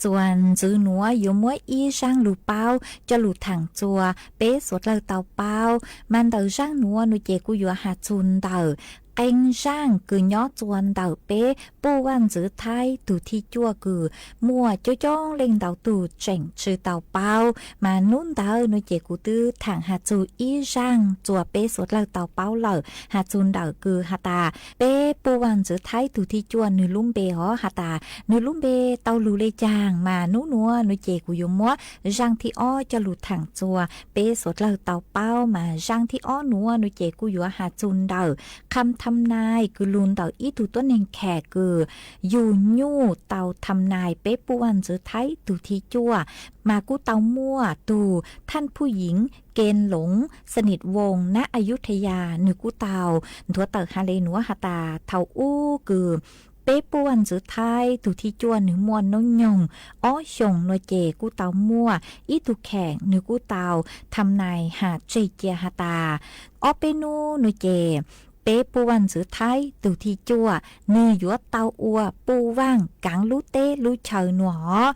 Txuas ntxiv nuav yuav muab ib zaaj lug paub coj lug thaam txua peb suav dlawg tau paub. Mas ntawm zaaj nuav nuav ces kuv yuav has txug ntawm qee zaaj kws nyob txua ntawm peb Puj Vaaj Ntxwv Thaib tug thib cuaj kws muaj coob coob leej ntau tug tseem tsi tau paub. Mas nub ntawd nuav ces kuv twb thaam has txug ib zaaj txua peb suav dlawg tau paub lawm, has txug ntawm kws has tas peb Puj Vaaj Ntxwv Thaib tug thib cuaj nwg lub npe hov has tas nwg lub npe tau lug le caag. Mas nub nuav nuav ces kuv yuav muab zaaj thib ob coj lug thaam txua peb suav dlawg tau paub. Mas zaaj thib ob nuav nuav ces kuv yuav has txug ntawm kham tham nais kws lug ntawm ib tug tuab neeg Khas kws yug nyuj tau tham nais peb Puj Vaaj Ntxwv Thaib tug thib cuaj. Mas kuj tau muaj tug thaj phuj yim Kee Loov Xanim Voos nab Ayuthaya, nwg kuj tau nthuav tawm has le nuav has tas thaus ub kws peb Puj Vaaj Ntxwv Thaib tug thib cuaj nwg muaj noob nyoog ob xyoos nuav ces kuj tau muaj ib tug Khas nwg kuj tau tham nais has tseg cia has tas ob peb nub nuav ces peb Puj Vaaj Ntxwv Thaib tug thib cuaj nwg yuav tau ua Puj Vaaj kaav lub teb lub chaw nuav hov.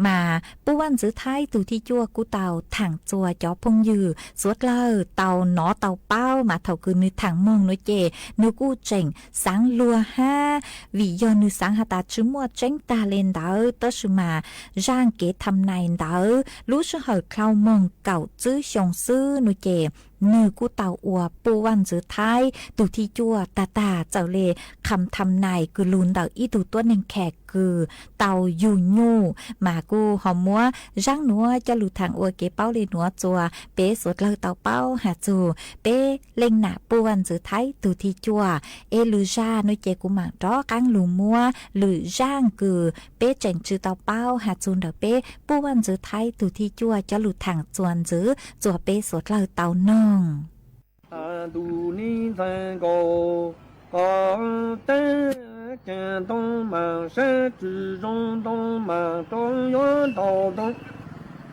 Mas Puj Vaaj Ntxwv Thaib tug thib cuaj kuj tau thaam txua cov phooj ywg suav dlawg tau nov tau paub. Mas thaus kws nwg thaam moog nuav ces nwg kuj tseem xaav luag hab, vim yog nwg xaav has tas tsi muaj tseeb tag le ntawd, tab sis mas zaaj kev tham nais ntawd lub sij hawm dlhau moog kaum tsib xyoo xwb nuav ces nwg kuj tau ua Puj Vaaj Ntxwv Thaib tug thib cuaj tag tag txawm le kham tham nais kws lug ntawm ib tug tuab neeg Khas kws tau yug nyuj. Mas kuj ho muab zaaj nuav coj lug thaam ua kev paub le nuav txua peb suav dlawg tau paub has txug peb leej nam Puj Vaaj Ntxwv Thaib tug thib cuaj. Es lwm zag nuav ces kuv maam rov qaab lug muab lwm zaaj kws peb tseem tsi tau paub has txug ntawm peb Puj Vaaj Ntxwv Thaib tug thib cuaj coj lug thaam txua ntxiv txua peb suav dlawg tau noog. Tus nib ntxhais nkaus qhov teeb, cas ntoo mas saib tsi zoo, ntoo mas rov yuav ntau ntoo.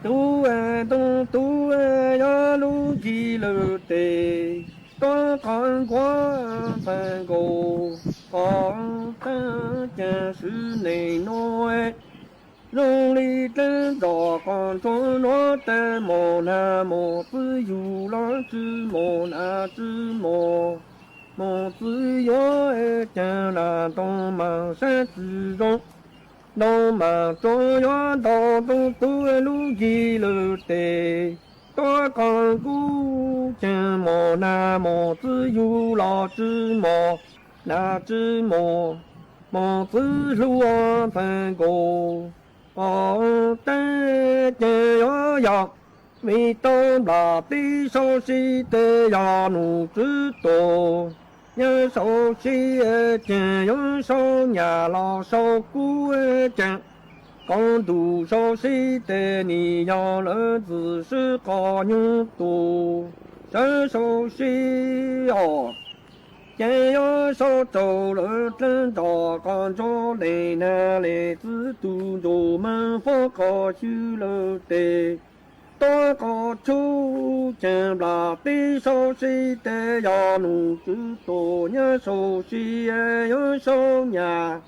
Tub ntoo tub, yog lub ncig lawm tes, rov qhov nkuav ntxhais nkaus qhov teeb, cas swv neeg nuav zoo li dlaab ntxog qhov ntsuag nuav, tes mus nag mus txwv yug los tsi mus nag tsi mus, mus txwv yuav, cas ntoo mas saib tsi zoo. Nroo mas tsuas yuav nto ntxoov tub lub ncig lawm tes, tuaj qos kub cees mos nag mos txwv yug los tsi mos, nag tsi mos, mos txwv hlub ntxhais nkaus. Qos teeb cees yuav yog vim tau nplam teb sau sib tes yog nus tswv tus. Nyob sau sib cees yuav sau nyam los sau kub cees, qos ntuj sau sib tes nim yog lawv ntxim sib qos nyob tus. Sawv sau sib os, ces yuav sau rau lawv dlawb nrog qos ntsuab leej nag leej txwv tus ntsuj meej fob qos xyw lawm tes, tuaj qos tshub cees nplam teb sau sib tes yog nus tswv tus. Nyob sau sib yuav sau nyam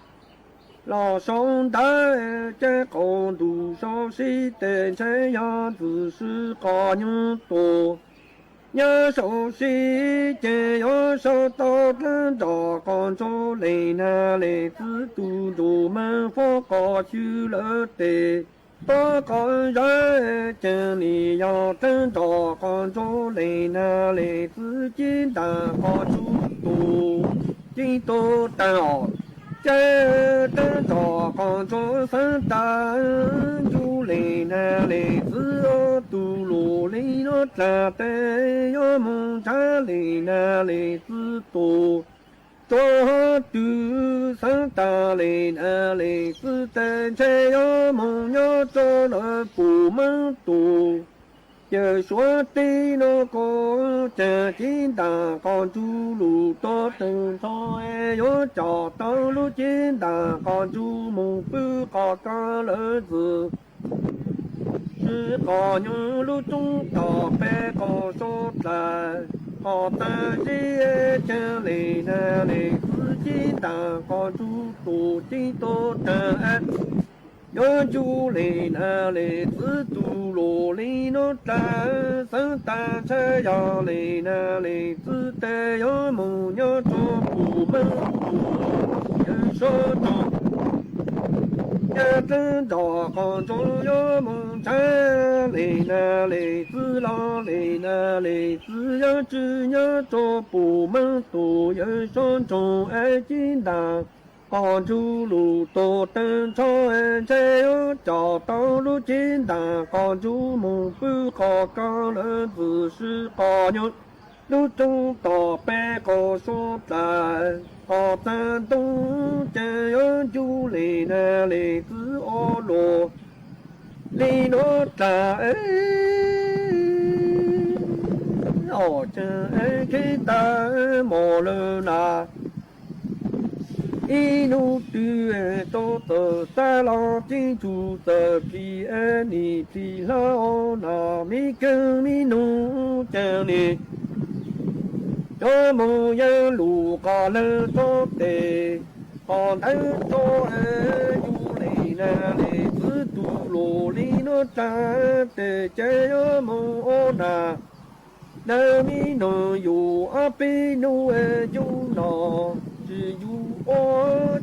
los sau ntawv, ces qos ntuj sau sib tes ntshai yog ntxim sib qos nyob tus. Nyob sau sib ces yuav sau tau dlawb nrog qos ntsuab leej nag leej txwv tus ntsuj meej fob qos xyw lawm tes, tuaj qos zawv cees nim yog dlawb nrog qos ntsuab leej nag leej txwv cib ntas qos ntsuab tus. Cib tug taag os, ces dlawb nrog qos ntsuab xeeb tas, ncu leej nag leej txwv ob tug lus li nuav dlaag tes, yuav moog ntshaw leej nag leej txwv tus. Tsuas hov twg xeeb tas leej nag leej txwv tes, ntshe yuav moog nyob rua lawv pum meej tus. Yawm suav teb nuav kuj caag cib ntas qos ntsuab lug tuab teeg nrho, yuav coj tau lub cib ntas qos ntsuab moog pwb qos koj lawm ntxwv sib qos nyob lub roob tog peb qos suav dlawg. Qos tag zib caag leej nag leej txwv cib ntas qos ntsuab tus cib tug taag, yuav ncu leej nag leej txwv tus lus li nuav dlaag. Xeeb tas ntshe yog leej nag leej txwv tes, yuav moog nyob rua pum meej tus. Yawm suav rua nyob dlawb nrog qos ntsuab, yuav moog ntshaw leej nag leej txwv los leej nag leej txwv yuav tsi nyob rua pum meej tus. Yawm suav ntsoog es cib ntas qos ntsuab lug tug taag nrho, ntshe yuav coj tau lub cib ntas qos ntsuab moog pwb qos koj lawm ntxwv sib qos nyob lub roob tog peb qos suav dlawg. Qos tag ntoo ces yuav ncu leej nag leej txwv ob lus li nuav dlaag. Ob caag es kheev tag mos lawm na, ib nub twg rua txawm xav los ceeb tsug txawm plig es nim plig hlab ob na, me kawg me noog caag nim yuav moog yeej lug qos lawm rua tes. Qos ntawd rua es ncu leej nag leej txwv tus lus li nuav dlaag tes, ces yuav moog ob na, nag me noog yug ob peb nub es yug no tsi yug ua,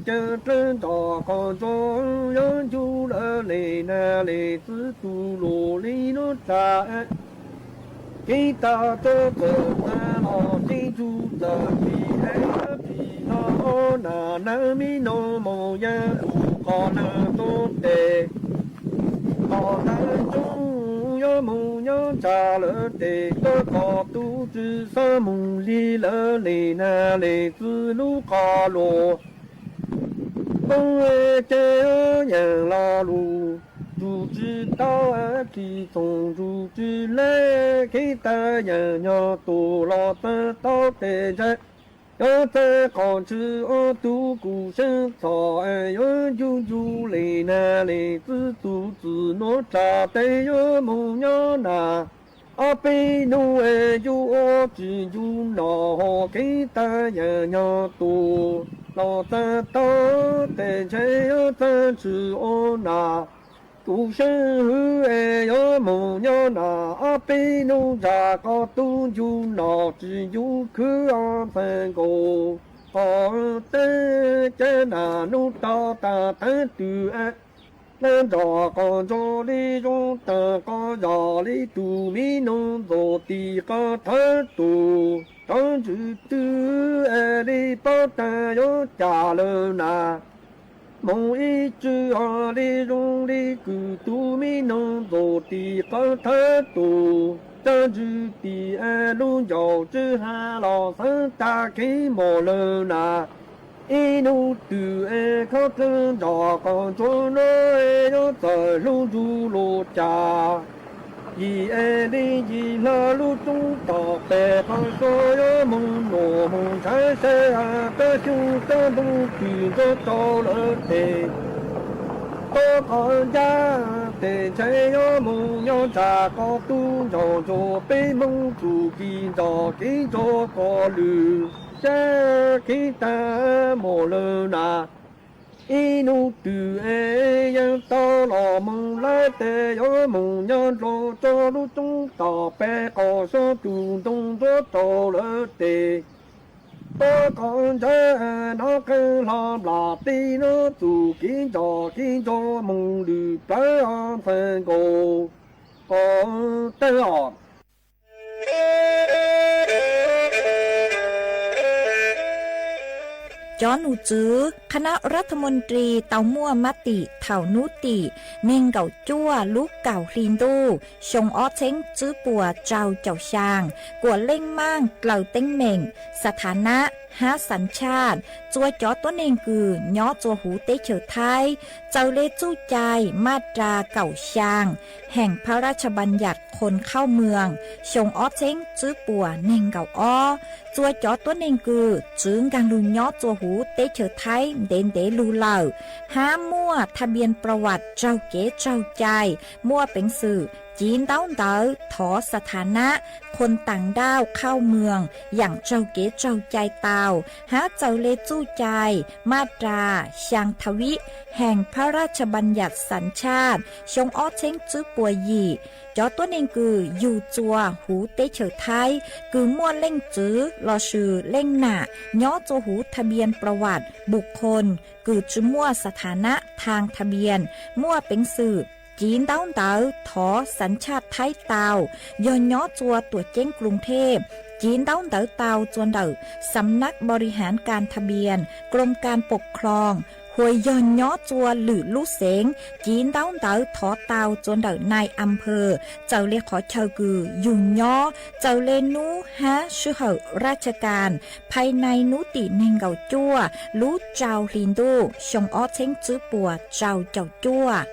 caag dlawb nrog qos ntsuab yuav ncu lawm leej nag leej txwv tus lus li nuav dlaag. Ceeb tag rua txawm tag los ceeb tsug txawm plig es plig hlab ob na, nag me noog moog yeej lug qos lawm rua tes. Qos tag nrho yuav moog nyob ntshaw lawm tes, tuab qos tub tsi xaav moog li lawm leej nag leej txwv lub qos lug. Poob ces yuav yeej lo lug, nrug tsi tau, kis txoog nrug tsi le, kheev tag yeej nyob tus los txag tau tes ntshe yuav txag qos ntshw ob tug kuj seeb txhom, yuav ncu ncu leej nag leej txwv tus txwv nuav dlaag tes yuav moog nyob na. Ob peb nub es ncu ua tsi ncu no, ho kheev tag yeej nyob tus los txag tau tes ntshe yuav txag ntshw ob na. Kuv seeb hwv es yuav moog nyob na, ob peb nub ntsag qos tub ncu no tsi ncu khwv ob ntxhais nkaus. Qos teeb cab nas nub tau tas teeb twm, lawv nrog qos ntsuag li zoo tas qos zos li tus me noog ntxuag tim qos thawb tus rov ntsws twg li paub tas yuav cas lawm na. Moog ib tsw ho li zoo li kws tus me noog ntxuag tim qos thawb tus rov ntsws tim lub ncauj tsw ha los xeeb tag kev mos lawm na. Ib hnub twg khob dlawb nrog qos ntsuag no yuav txawm hlub ntsug lug cas. Yim es li yim hla lub roob tom peg qos so yuav moog nuam moog ntshav saib ha kab xyoob kab nploog twg ntsuab rau lawv tes. Tub qos ncaj tes ntshai yuav moog nyob ntsag qos tub nraug ntsuag peb Hmoob txuj kev nrog kev ntsuag qos lwm sab kev tag mos lawm na. Ib hnub twg es yeej tau los moog lawv tes yuav moog nyob nrog rau lub roob tom peg qos so tus ntoo ntsuab rau lawv tes. Tub qos ntshai nov qee hlo nplas teb no txuj kev nrog kev ntsuag moog lwm plawv ntxhais nkaus qos tawg os. Cov num tswv khab nab rab thab moos ris tau muaj mab tim thaum nub tim neeg nkaum cuaj lub kaum hli ntuj xyoo ob txheeb tswb puas rau caum xyaa, kuam leej maaj dlaws teeb meem, xa tha nab hab xav tshaj. Txua cov tuab neeg kws nyob txua huv teb chaws Thaib txawm le txuj cai maj ra kaum xyaa heem phab rab tsha npas yam khoos khauj moos xyoo ob txheeb tswb puas neeg nkaum ob. Txua cov tuab neeg kws tswv nkaag lug nyob txua huv teb chaws Thaib ntev ntev lug lawm, hab muaj tha npias pra vam raug kev raug cai, muaj peev xwm civ ntaub ntawv thov xa tha nab khoos taam ndauj khauj moos yaam raug kev raug cai tau, hab txawm le txuj cai maj ra xyaa tha vib heem phab rab tsha npas yam xav tshaj xyoo ob txheeb tswb puas yim. Cov tuab neeg kws yug txua huv teb chaws Thaib kws muaj leej txwv lossis leej nam nyob txua huv tha npias pra vam npus khoos kws tsi muaj xa tha nab thaag tha npias, muaj peev xwm civ ntaub ntawv thov xav tshaj Thaib tau, yog nyob txua tuam ceeb Kloos Thej, civ ntaub ntawv tau txua ntawm Xam nab Npau Ri Haav Kas Tha Npias, Kloos Kas Pom Khloos, hos yog nyob txua lwm lub xeev, civ ntaub ntawv thov tau txua ntawm nai am phawg, txawm le qhov chaw kws yug nyob, txawm le nub hab sij hawm rab tsha kas, phais nai nub tim neeg nkaum cuaj lub rau hli ntuj xyoo ob txheeb tswb puas rau caum cuaj.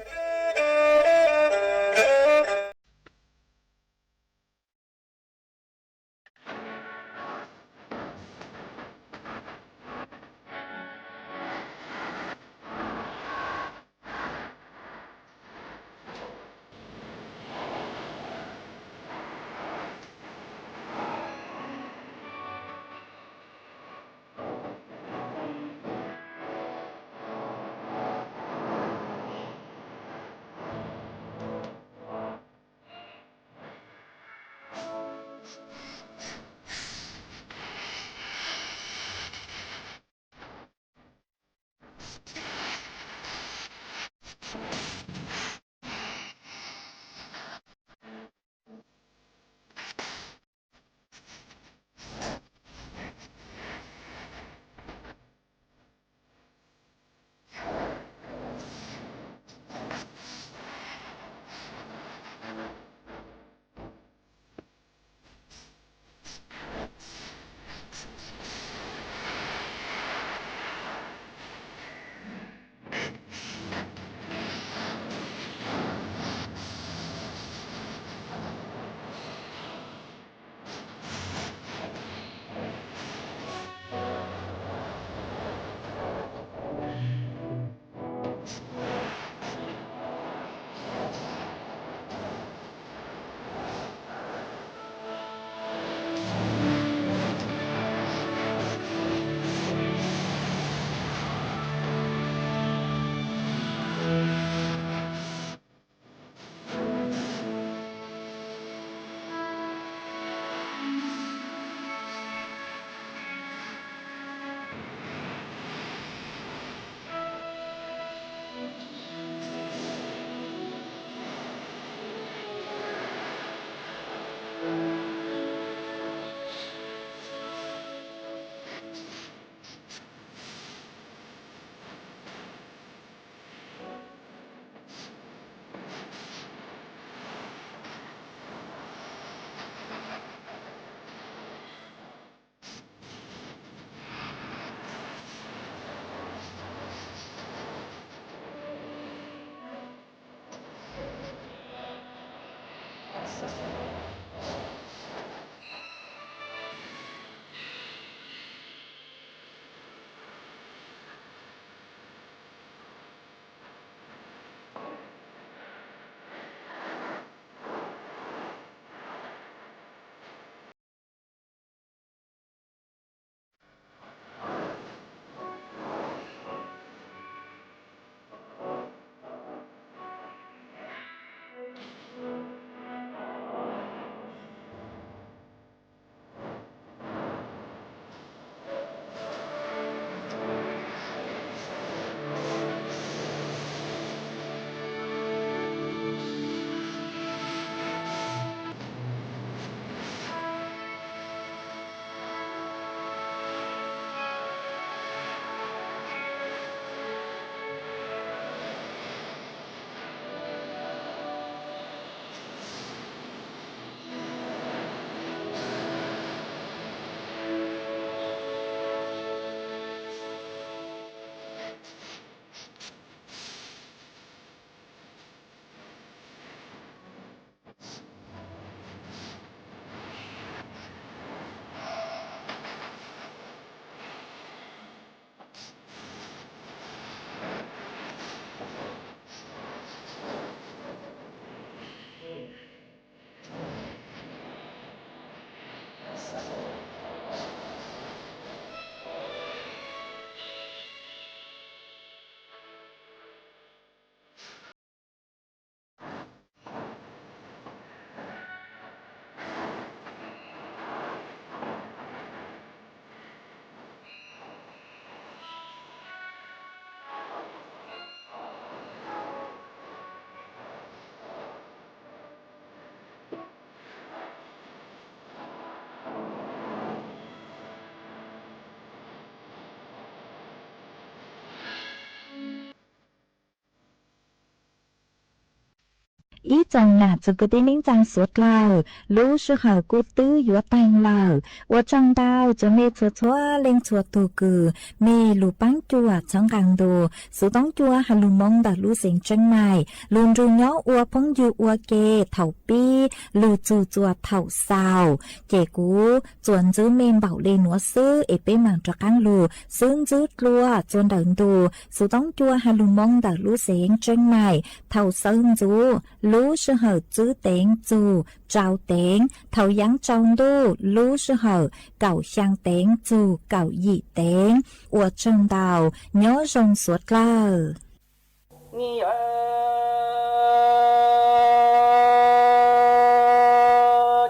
Ib tsoom nam txiv kwv tij neej tsaa suav dlawg, lub sij hawm kuj twb yuav taag lawm. Ua tsaug ntau rua mej txhua txhua leej txhua tug kws mej lug paab cuam txhawb nqaa ntu Xuv Toob Cua has lug moo ntawm lub xeev Tseeb Maim lug nrug nyob ua phooj ywg ua ke thaum pib lug txug txuas thaum xaus. Ces kuv tsuas ntxwb mej npaum le nuav xwb es peb maam rov qaab lug xwb ntxwb dlua txuas ntawm ntu Xuv Toob Cua has lug moo ntawm lub xeev Tseeb Maim thaum sawv ntxuv lub sij hawm tsib teev txug rau teev, thaum yaav tsaus ntuj lub sij hawm kaum xyaa teev txug kaum yim teev. Ua tsaug ntau, nyob zoo suav dlawg.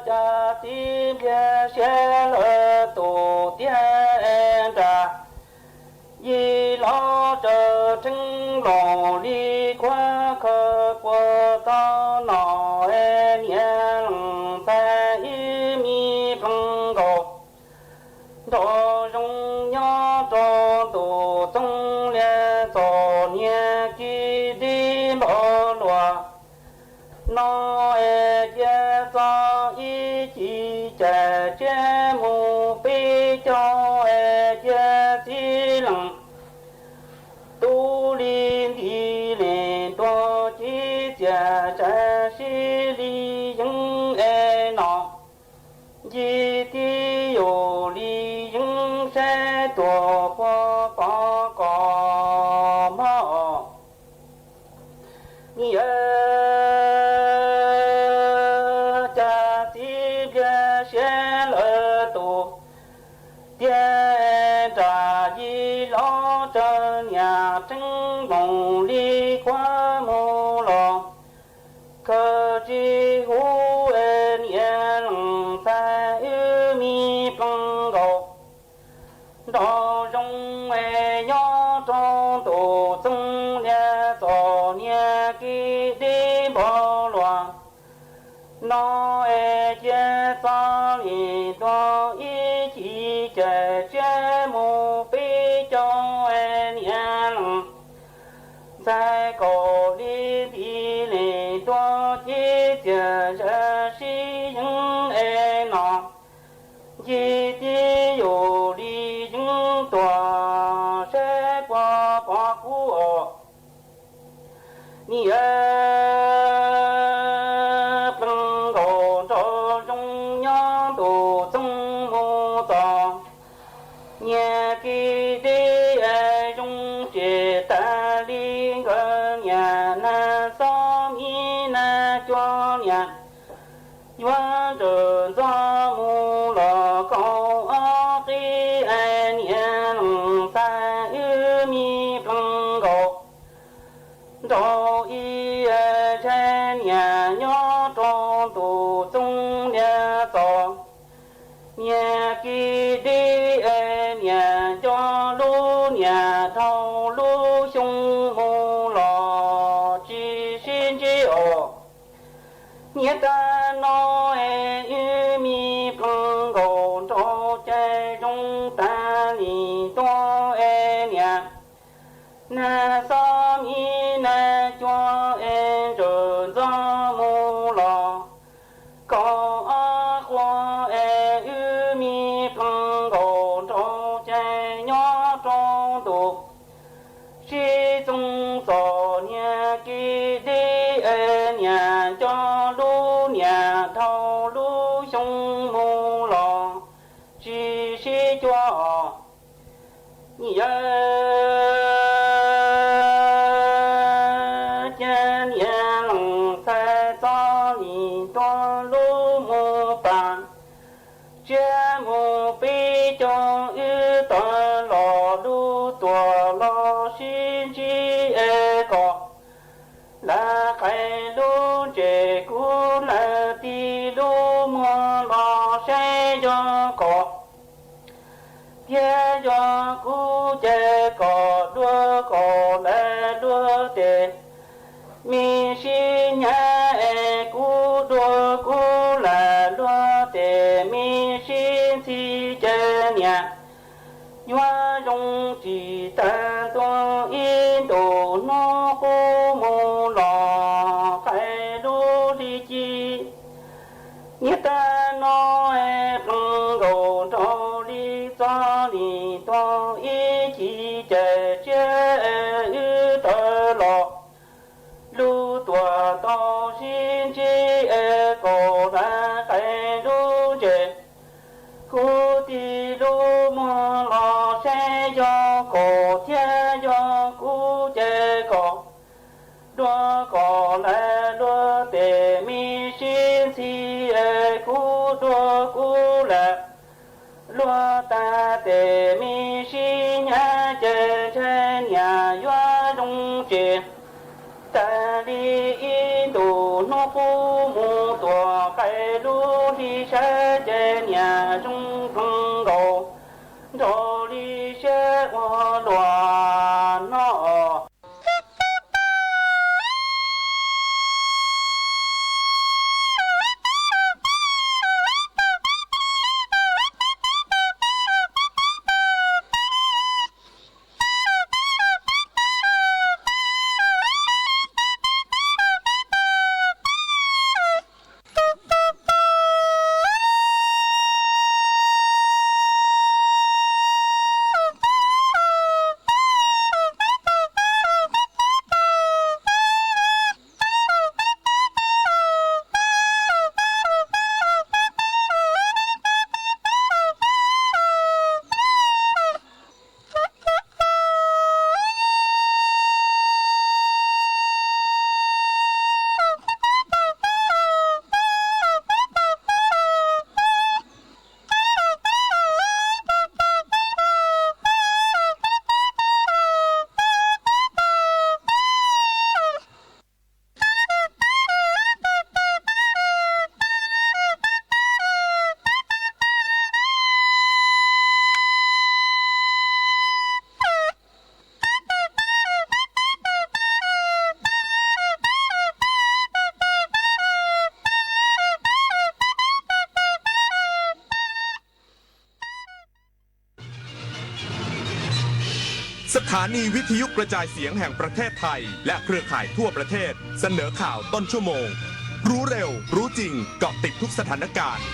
Cas txiv npliag siab lawm tus tiag nrag, yig los tsaws rheeb loos li kuab khaws puag tod no, niam leej ntxhais ib me pleev nkaus. Nraum zoov nyob rau ntuj txoov liab txom niag kis dib npau luas no es cia txog ib chim cais tsiab mus peb caug es cia txiv leej tub li nti leej tuag cib txias sab sib li yeeb es no. Nci tib yus li yeeb saib tuag puag pov kom mob. Ni yawg cas txiv npliag siab lawm tus tiag nrag, yig los tsaws niam rheeb loos li kuab mus los khaws tsis huv niam leej ntxhais ib me pleev nkaus. Nraum zoov es nyob rau ntuj txoov liab txom niag kis dib npau luas no es cia txog leej tuag ib chim cais tsiab mus peb caug es niam leej ntxhais kaum li nti leej tuag cib txias sab sib yeeb es no. Nci tib yus li yeeb tuag saib puag pov kub os. Ni yawg pleev nkaus Niag kis dib es zoo tsis tas li nkawd niam, nag xob mi nag cua niam, yuav ntsawm ntxov mus los kaum ob qib es niam leej xais wb me pleev nkaus nraug ib ntshai niam nyob rau ntuj txooj niam txos. Niag kis dib es niam nco lub niam dhau lub xyoo mus los tsis sib ntsib os. Niam tag no es wb me pleev nkaus nraug cai zoo tas li tuaj es niam, nag xob mi nag cua es ntsawm ntxov mus los kaum ob qib es wb me pleev nkaus nraug cai nyob rau ntuj sib txooj txos. Niag kis dib es niam nco lub niam dhau lub xyoo mus los tsis sib cuag os. Yawg cia niam leej xais txoj li tuaj lub mus pas, tsiab mus pib caug wb tawm los lub tuam los sib ntsib es kom lawv qais lub ntses kuv lawv ti lub muag los saib yog kom thiab yog kuv ces kom dua kom lawv luag tes me sib hnyav es kuv dua kuv lawv luag tes me sib ntxhi ces niam yuav zoo tsis tag ntua ib ntus hnub qub mus los qais lub hli ci. Niam tag no pleev nkaus nraug li txoj li tuaj ib chim ces tsiab wb tawm los lub tuam tau sib ntsib es kom lawv qais lub ntses kuv ti lub muag los saib yog kom thiab yog kuv ces kom dua kom lawv luag tes me sib ntxhi es kuv dua kuv lawv luag tag tes me sib hnyav ces ntshai niam yuav zoo tsis tag li ib ntus hnub qub mus tuam qais lub hli saib ces niam zoo pleev nkaus nraug li siab ua luaj no.สถานีวิทยุกระจายเสียงแห่งประเทศไทยและเครือข่ายทั่วประเทศเสนอข่าวต้นชั่วโมง รู้เร็ว รู้จริง เกาะติดทุกสถานการณ์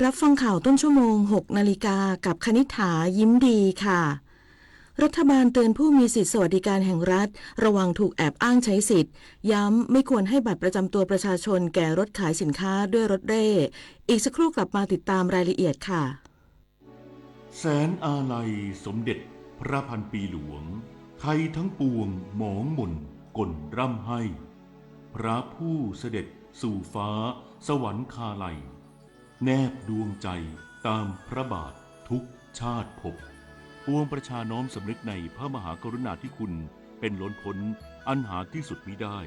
รับฟังข่าวต้นชั่วโมง หกนาฬิกา กับคณิษฐา ยิ้มดีค่ะ รัฐบาลเตือนผู้มีสิทธิ์สวัสดิการแห่งรัฐระวังถูกแอบอ้างใช้สิทธิ์ ย้ำไม่ควรให้บัตรประจำตัวประชาชนแก่รถขายสินค้าด้วยรถเร่ อีกสักครู่กลับมาติดตามรายละเอียดค่ะ แสนอาลัยสมเด็จพระพันปีหลวง ไทยทั้งปวงหมองหม่นก่นร่ำไห้ พระผู้เสด็จสู่ฟ้าสวรรคาลัย แนบดวงใจตามพระบาททุกชาติภพ ปวงประชาน้อมสำนึกในพระมหากรุณาธิคุณเป็นล้นพ้นอันหาที่สุดมิได้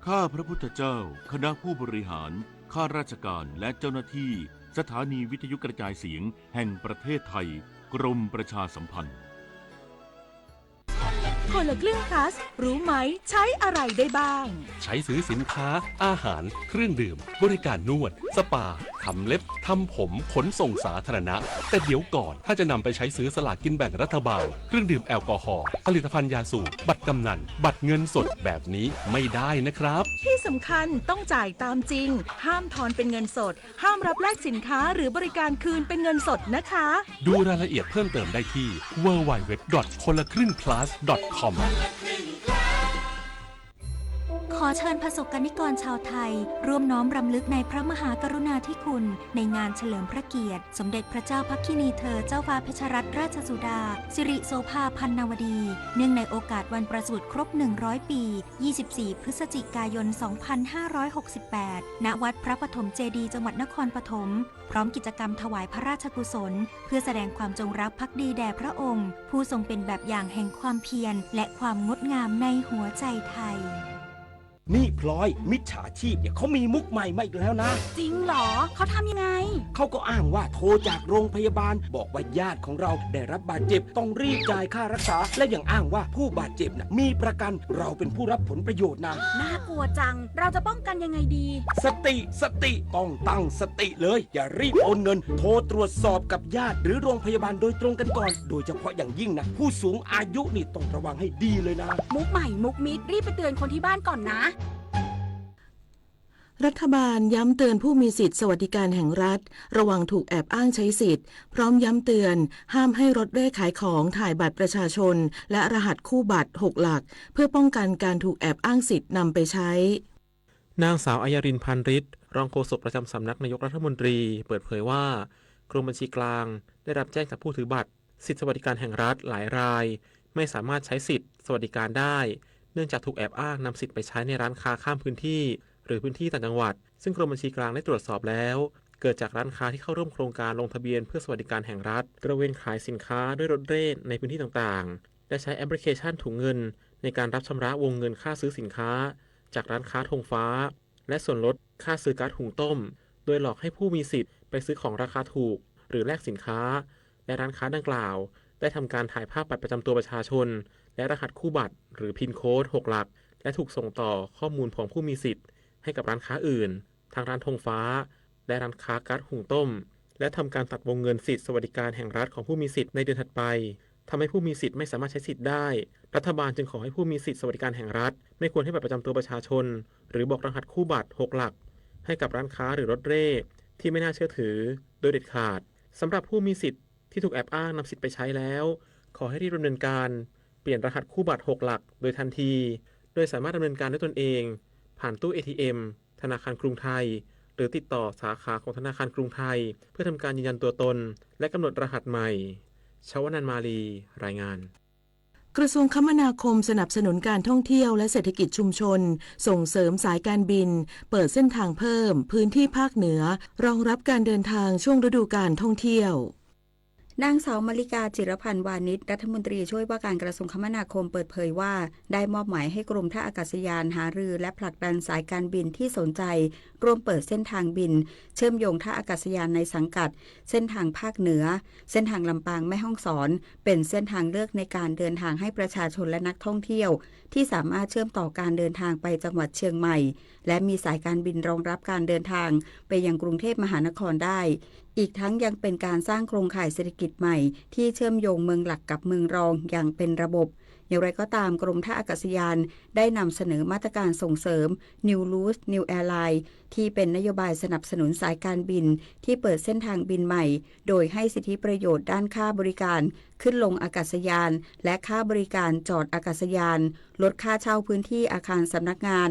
ข้าพระพุทธเจ้า คณะผู้บริหาร ข้าราชการ และเจ้าหน้าที่ สถานีวิทยุกระจายเสียงแห่งประเทศไทย กรมประชาสัมพันธ์ คนละครึ่ง plus รู้ไหมใช้อะไรได้บ้าง ใช้ซื้อสินค้า อาหาร เครื่องดื่ม บริการนวด สปา ทำเล็บ ทำผม ขนส่งสาธารณะ แต่เดี๋ยวก่อน ถ้าจะนำไปใช้ซื้อสลากกินแบ่งรัฐบาล เครื่องดื่มแอลกอฮอล์ ผลิตภัณฑ์ยาสูบ บัตรกำนัน บัตรเงินสดแบบนี้ไม่ได้นะครับ ที่สำคัญต้องจ่ายตามจริง ห้ามทอนเป็นเงินสด ห้ามรับแลกสินค้าหรือบริการคืนเป็นเงินสดนะคะ ดูรายละเอียดเพิ่มเติมได้ที่ ดับเบิลยู ดับเบิลยู ดับเบิลยู ดอท คนละครึ่ง พลัส ดอท คอม ขอเชิญประสบกนิกรชาวไทย ร่วมน้อมรำลึกในพระมหากรุณาธิคุณ ในงานเฉลิมพระเกียรติ สมเด็จพระเจ้าพักคินีเธอ เจ้าฟ้าเพชรรัตนราชสุดา สิริโสภาพันนวดี เนื่องในโอกาสวันประสูติครบ หนึ่งร้อย ปี ยี่สิบสี่ พฤศจิกายน สองพันห้าร้อยหกสิบแปด ณ วัดพระปฐมเจดีย์ จังหวัดนครปฐม พร้อมกิจกรรมถวายพระราชกุศล เพื่อแสดงความจงรักภักดีแด่พระองค์ ผู้ทรงเป็นแบบอย่างแห่งความเพียร และความงดงามในหัวใจไทย นี่พลอย มิจฉาชีพเนี่ยเขามีมุกใหม่มาอีกแล้วนะ จริงเหรอ เขาทำยังไง เขาก็อ้างว่าโทรจากโรงพยาบาล บอกว่าญาติของเราได้รับบาดเจ็บ ต้องรีบจ่ายค่ารักษา และยังอ้างว่าผู้บาดเจ็บน่ะมีประกัน เราเป็นผู้รับผลประโยชน์นะ น่ากลัวจัง เราจะป้องกันยังไงดี สติ สติ ต้องตั้งสติเลย อย่ารีบโอนเงิน โทรตรวจสอบกับญาติหรือโรงพยาบาลโดยตรงกันก่อน โดยเฉพาะอย่างยิ่งนะ ผู้สูงอายุนี่ต้องระวังให้ดีเลยนะ มุกใหม่มุกมิด รีบไปเตือนคนที่บ้านก่อนนะ รัฐบาลย้ำเตือนผู้มีสิทธิ์สวัสดิการแห่งรัฐ ระวังถูกแอบอ้างใช้สิทธิ์ พร้อมย้ำเตือน ห้ามให้รถเร่ขายของถ่ายบัตรประชาชน และรหัสคู่บัตร หก หลัก เพื่อป้องกันการถูกแอบอ้างสิทธิ์นำไปใช้ นางสาว อัยยาริน พานฤทธิ์ รองโฆษกประจำสำนักนายกรัฐมนตรี เปิดเผยว่า กรมบัญชีกลางได้รับแจ้งจากผู้ถือบัตรสิทธิสวัสดิการแห่งรัฐหลายราย ไม่สามารถใช้สิทธิ์สวัสดิการได้ เนื่องจากถูกแอบอ้างนำสิทธิ์ไปใช้ในร้านค้าข้ามพื้นที่ หรือพื้นที่ต่างจังหวัด ซึ่งกรมบัญชีกลางได้ตรวจสอบแล้ว เกิดจากร้านค้าที่เข้าร่วมโครงการลงทะเบียนเพื่อสวัสดิการแห่งรัฐ ตระเวนขายสินค้าด้วยรถเร่ในพื้นที่ต่างๆ และใช้แอปพลิเคชันถุงเงิน ในการรับชำระวงเงินค่าซื้อสินค้า จากร้านค้าธงฟ้า และส่วนลดค่าซื้อก๊าซหุงต้ม โดยหลอกให้ผู้มีสิทธิ์ไปซื้อของราคาถูก หรือแลกสินค้า และร้านค้าดังกล่าว ได้ทำการถ่ายภาพบัตรประจำตัวประชาชน และรหัสคู่บัตร หรือ พินโค้ด หก หลัก และถูกส่งต่อข้อมูลของผู้มีสิทธิ์ ให้กับร้านค้าอื่น ทั้งร้านธงฟ้า และร้านค้าก๊าซหุงต้ม และทำการตัดวงเงินสิทธิสวัสดิการแห่งรัฐของผู้มีสิทธิ์ในเดือนถัดไป ทำให้ผู้มีสิทธิ์ไม่สามารถใช้สิทธิ์ได้ รัฐบาลจึงขอให้ผู้มีสิทธิ์สวัสดิการแห่งรัฐ ไม่ควรให้บัตรประจำตัวประชาชน หรือบอกรหัสคู่บัตร หก หลัก ให้กับร้านค้าหรือรถเร่ที่ไม่น่าเชื่อถือ โดยเด็ดขาด สำหรับผู้มีสิทธิ์ที่ถูกแอบอ้างนำสิทธิ์ไปใช้แล้ว ขอให้รีบดำเนินการเปลี่ยนรหัสคู่บัตร หก หลัก โดยทันที โดยสามารถดำเนินการด้วยตนเอง ผ่านตู้ เอทีเอ็ม ธนาคารกรุงไทย หรือติดต่อสาขาของธนาคารกรุงไทย เพื่อทำการยืนยันตัวตน และกำหนดรหัสใหม่ ชวนันท์ มาลี รายงาน กระทรวงคมนาคมสนับสนุนการท่องเที่ยวและเศรษฐกิจชุมชน ส่งเสริมสายการบิน เปิดเส้นทางเพิ่ม พื้นที่ภาคเหนือ รองรับการเดินทางช่วงฤดูกาลท่องเที่ยว นางสาว มาลิกา จิรพันธ์วานิช รัฐมนตรีช่วยว่าการกระทรวงคมนาคมเปิดเผยว่า ได้มอบหมายให้กรมท่าอากาศยานหารือและผลักดันสายการบินที่สนใจ ร่วมเปิดเส้นทางบิน เชื่อมโยงท่าอากาศยานในสังกัด เส้นทางภาคเหนือ เส้นทางลำปางแม่ฮ่องสอน เป็นเส้นทางเลือกในการเดินทางให้ประชาชนและนักท่องเที่ยว ที่สามารถเชื่อมต่อการเดินทางไปจังหวัดเชียงใหม่ และมีสายการบินรองรับการเดินทางไปยังกรุงเทพมหานครได้ อีกทั้งยังเป็นการสร้างโครงข่ายเศรษฐกิจใหม่ที่เชื่อมโยงเมืองหลักกับเมืองรองอย่างเป็นระบบ อย่างไรก็ตาม กรมท่าอากาศยานได้นำเสนอมาตรการส่งเสริม New Routes New Airline ที่เป็นนโยบายสนับสนุนสายการบินที่เปิดเส้นทางบินใหม่ โดยให้สิทธิประโยชน์ด้านค่าบริการขึ้นลงอากาศยาน และค่าบริการจอดอากาศยาน ลดค่าเช่าพื้นที่อาคารสำนักงาน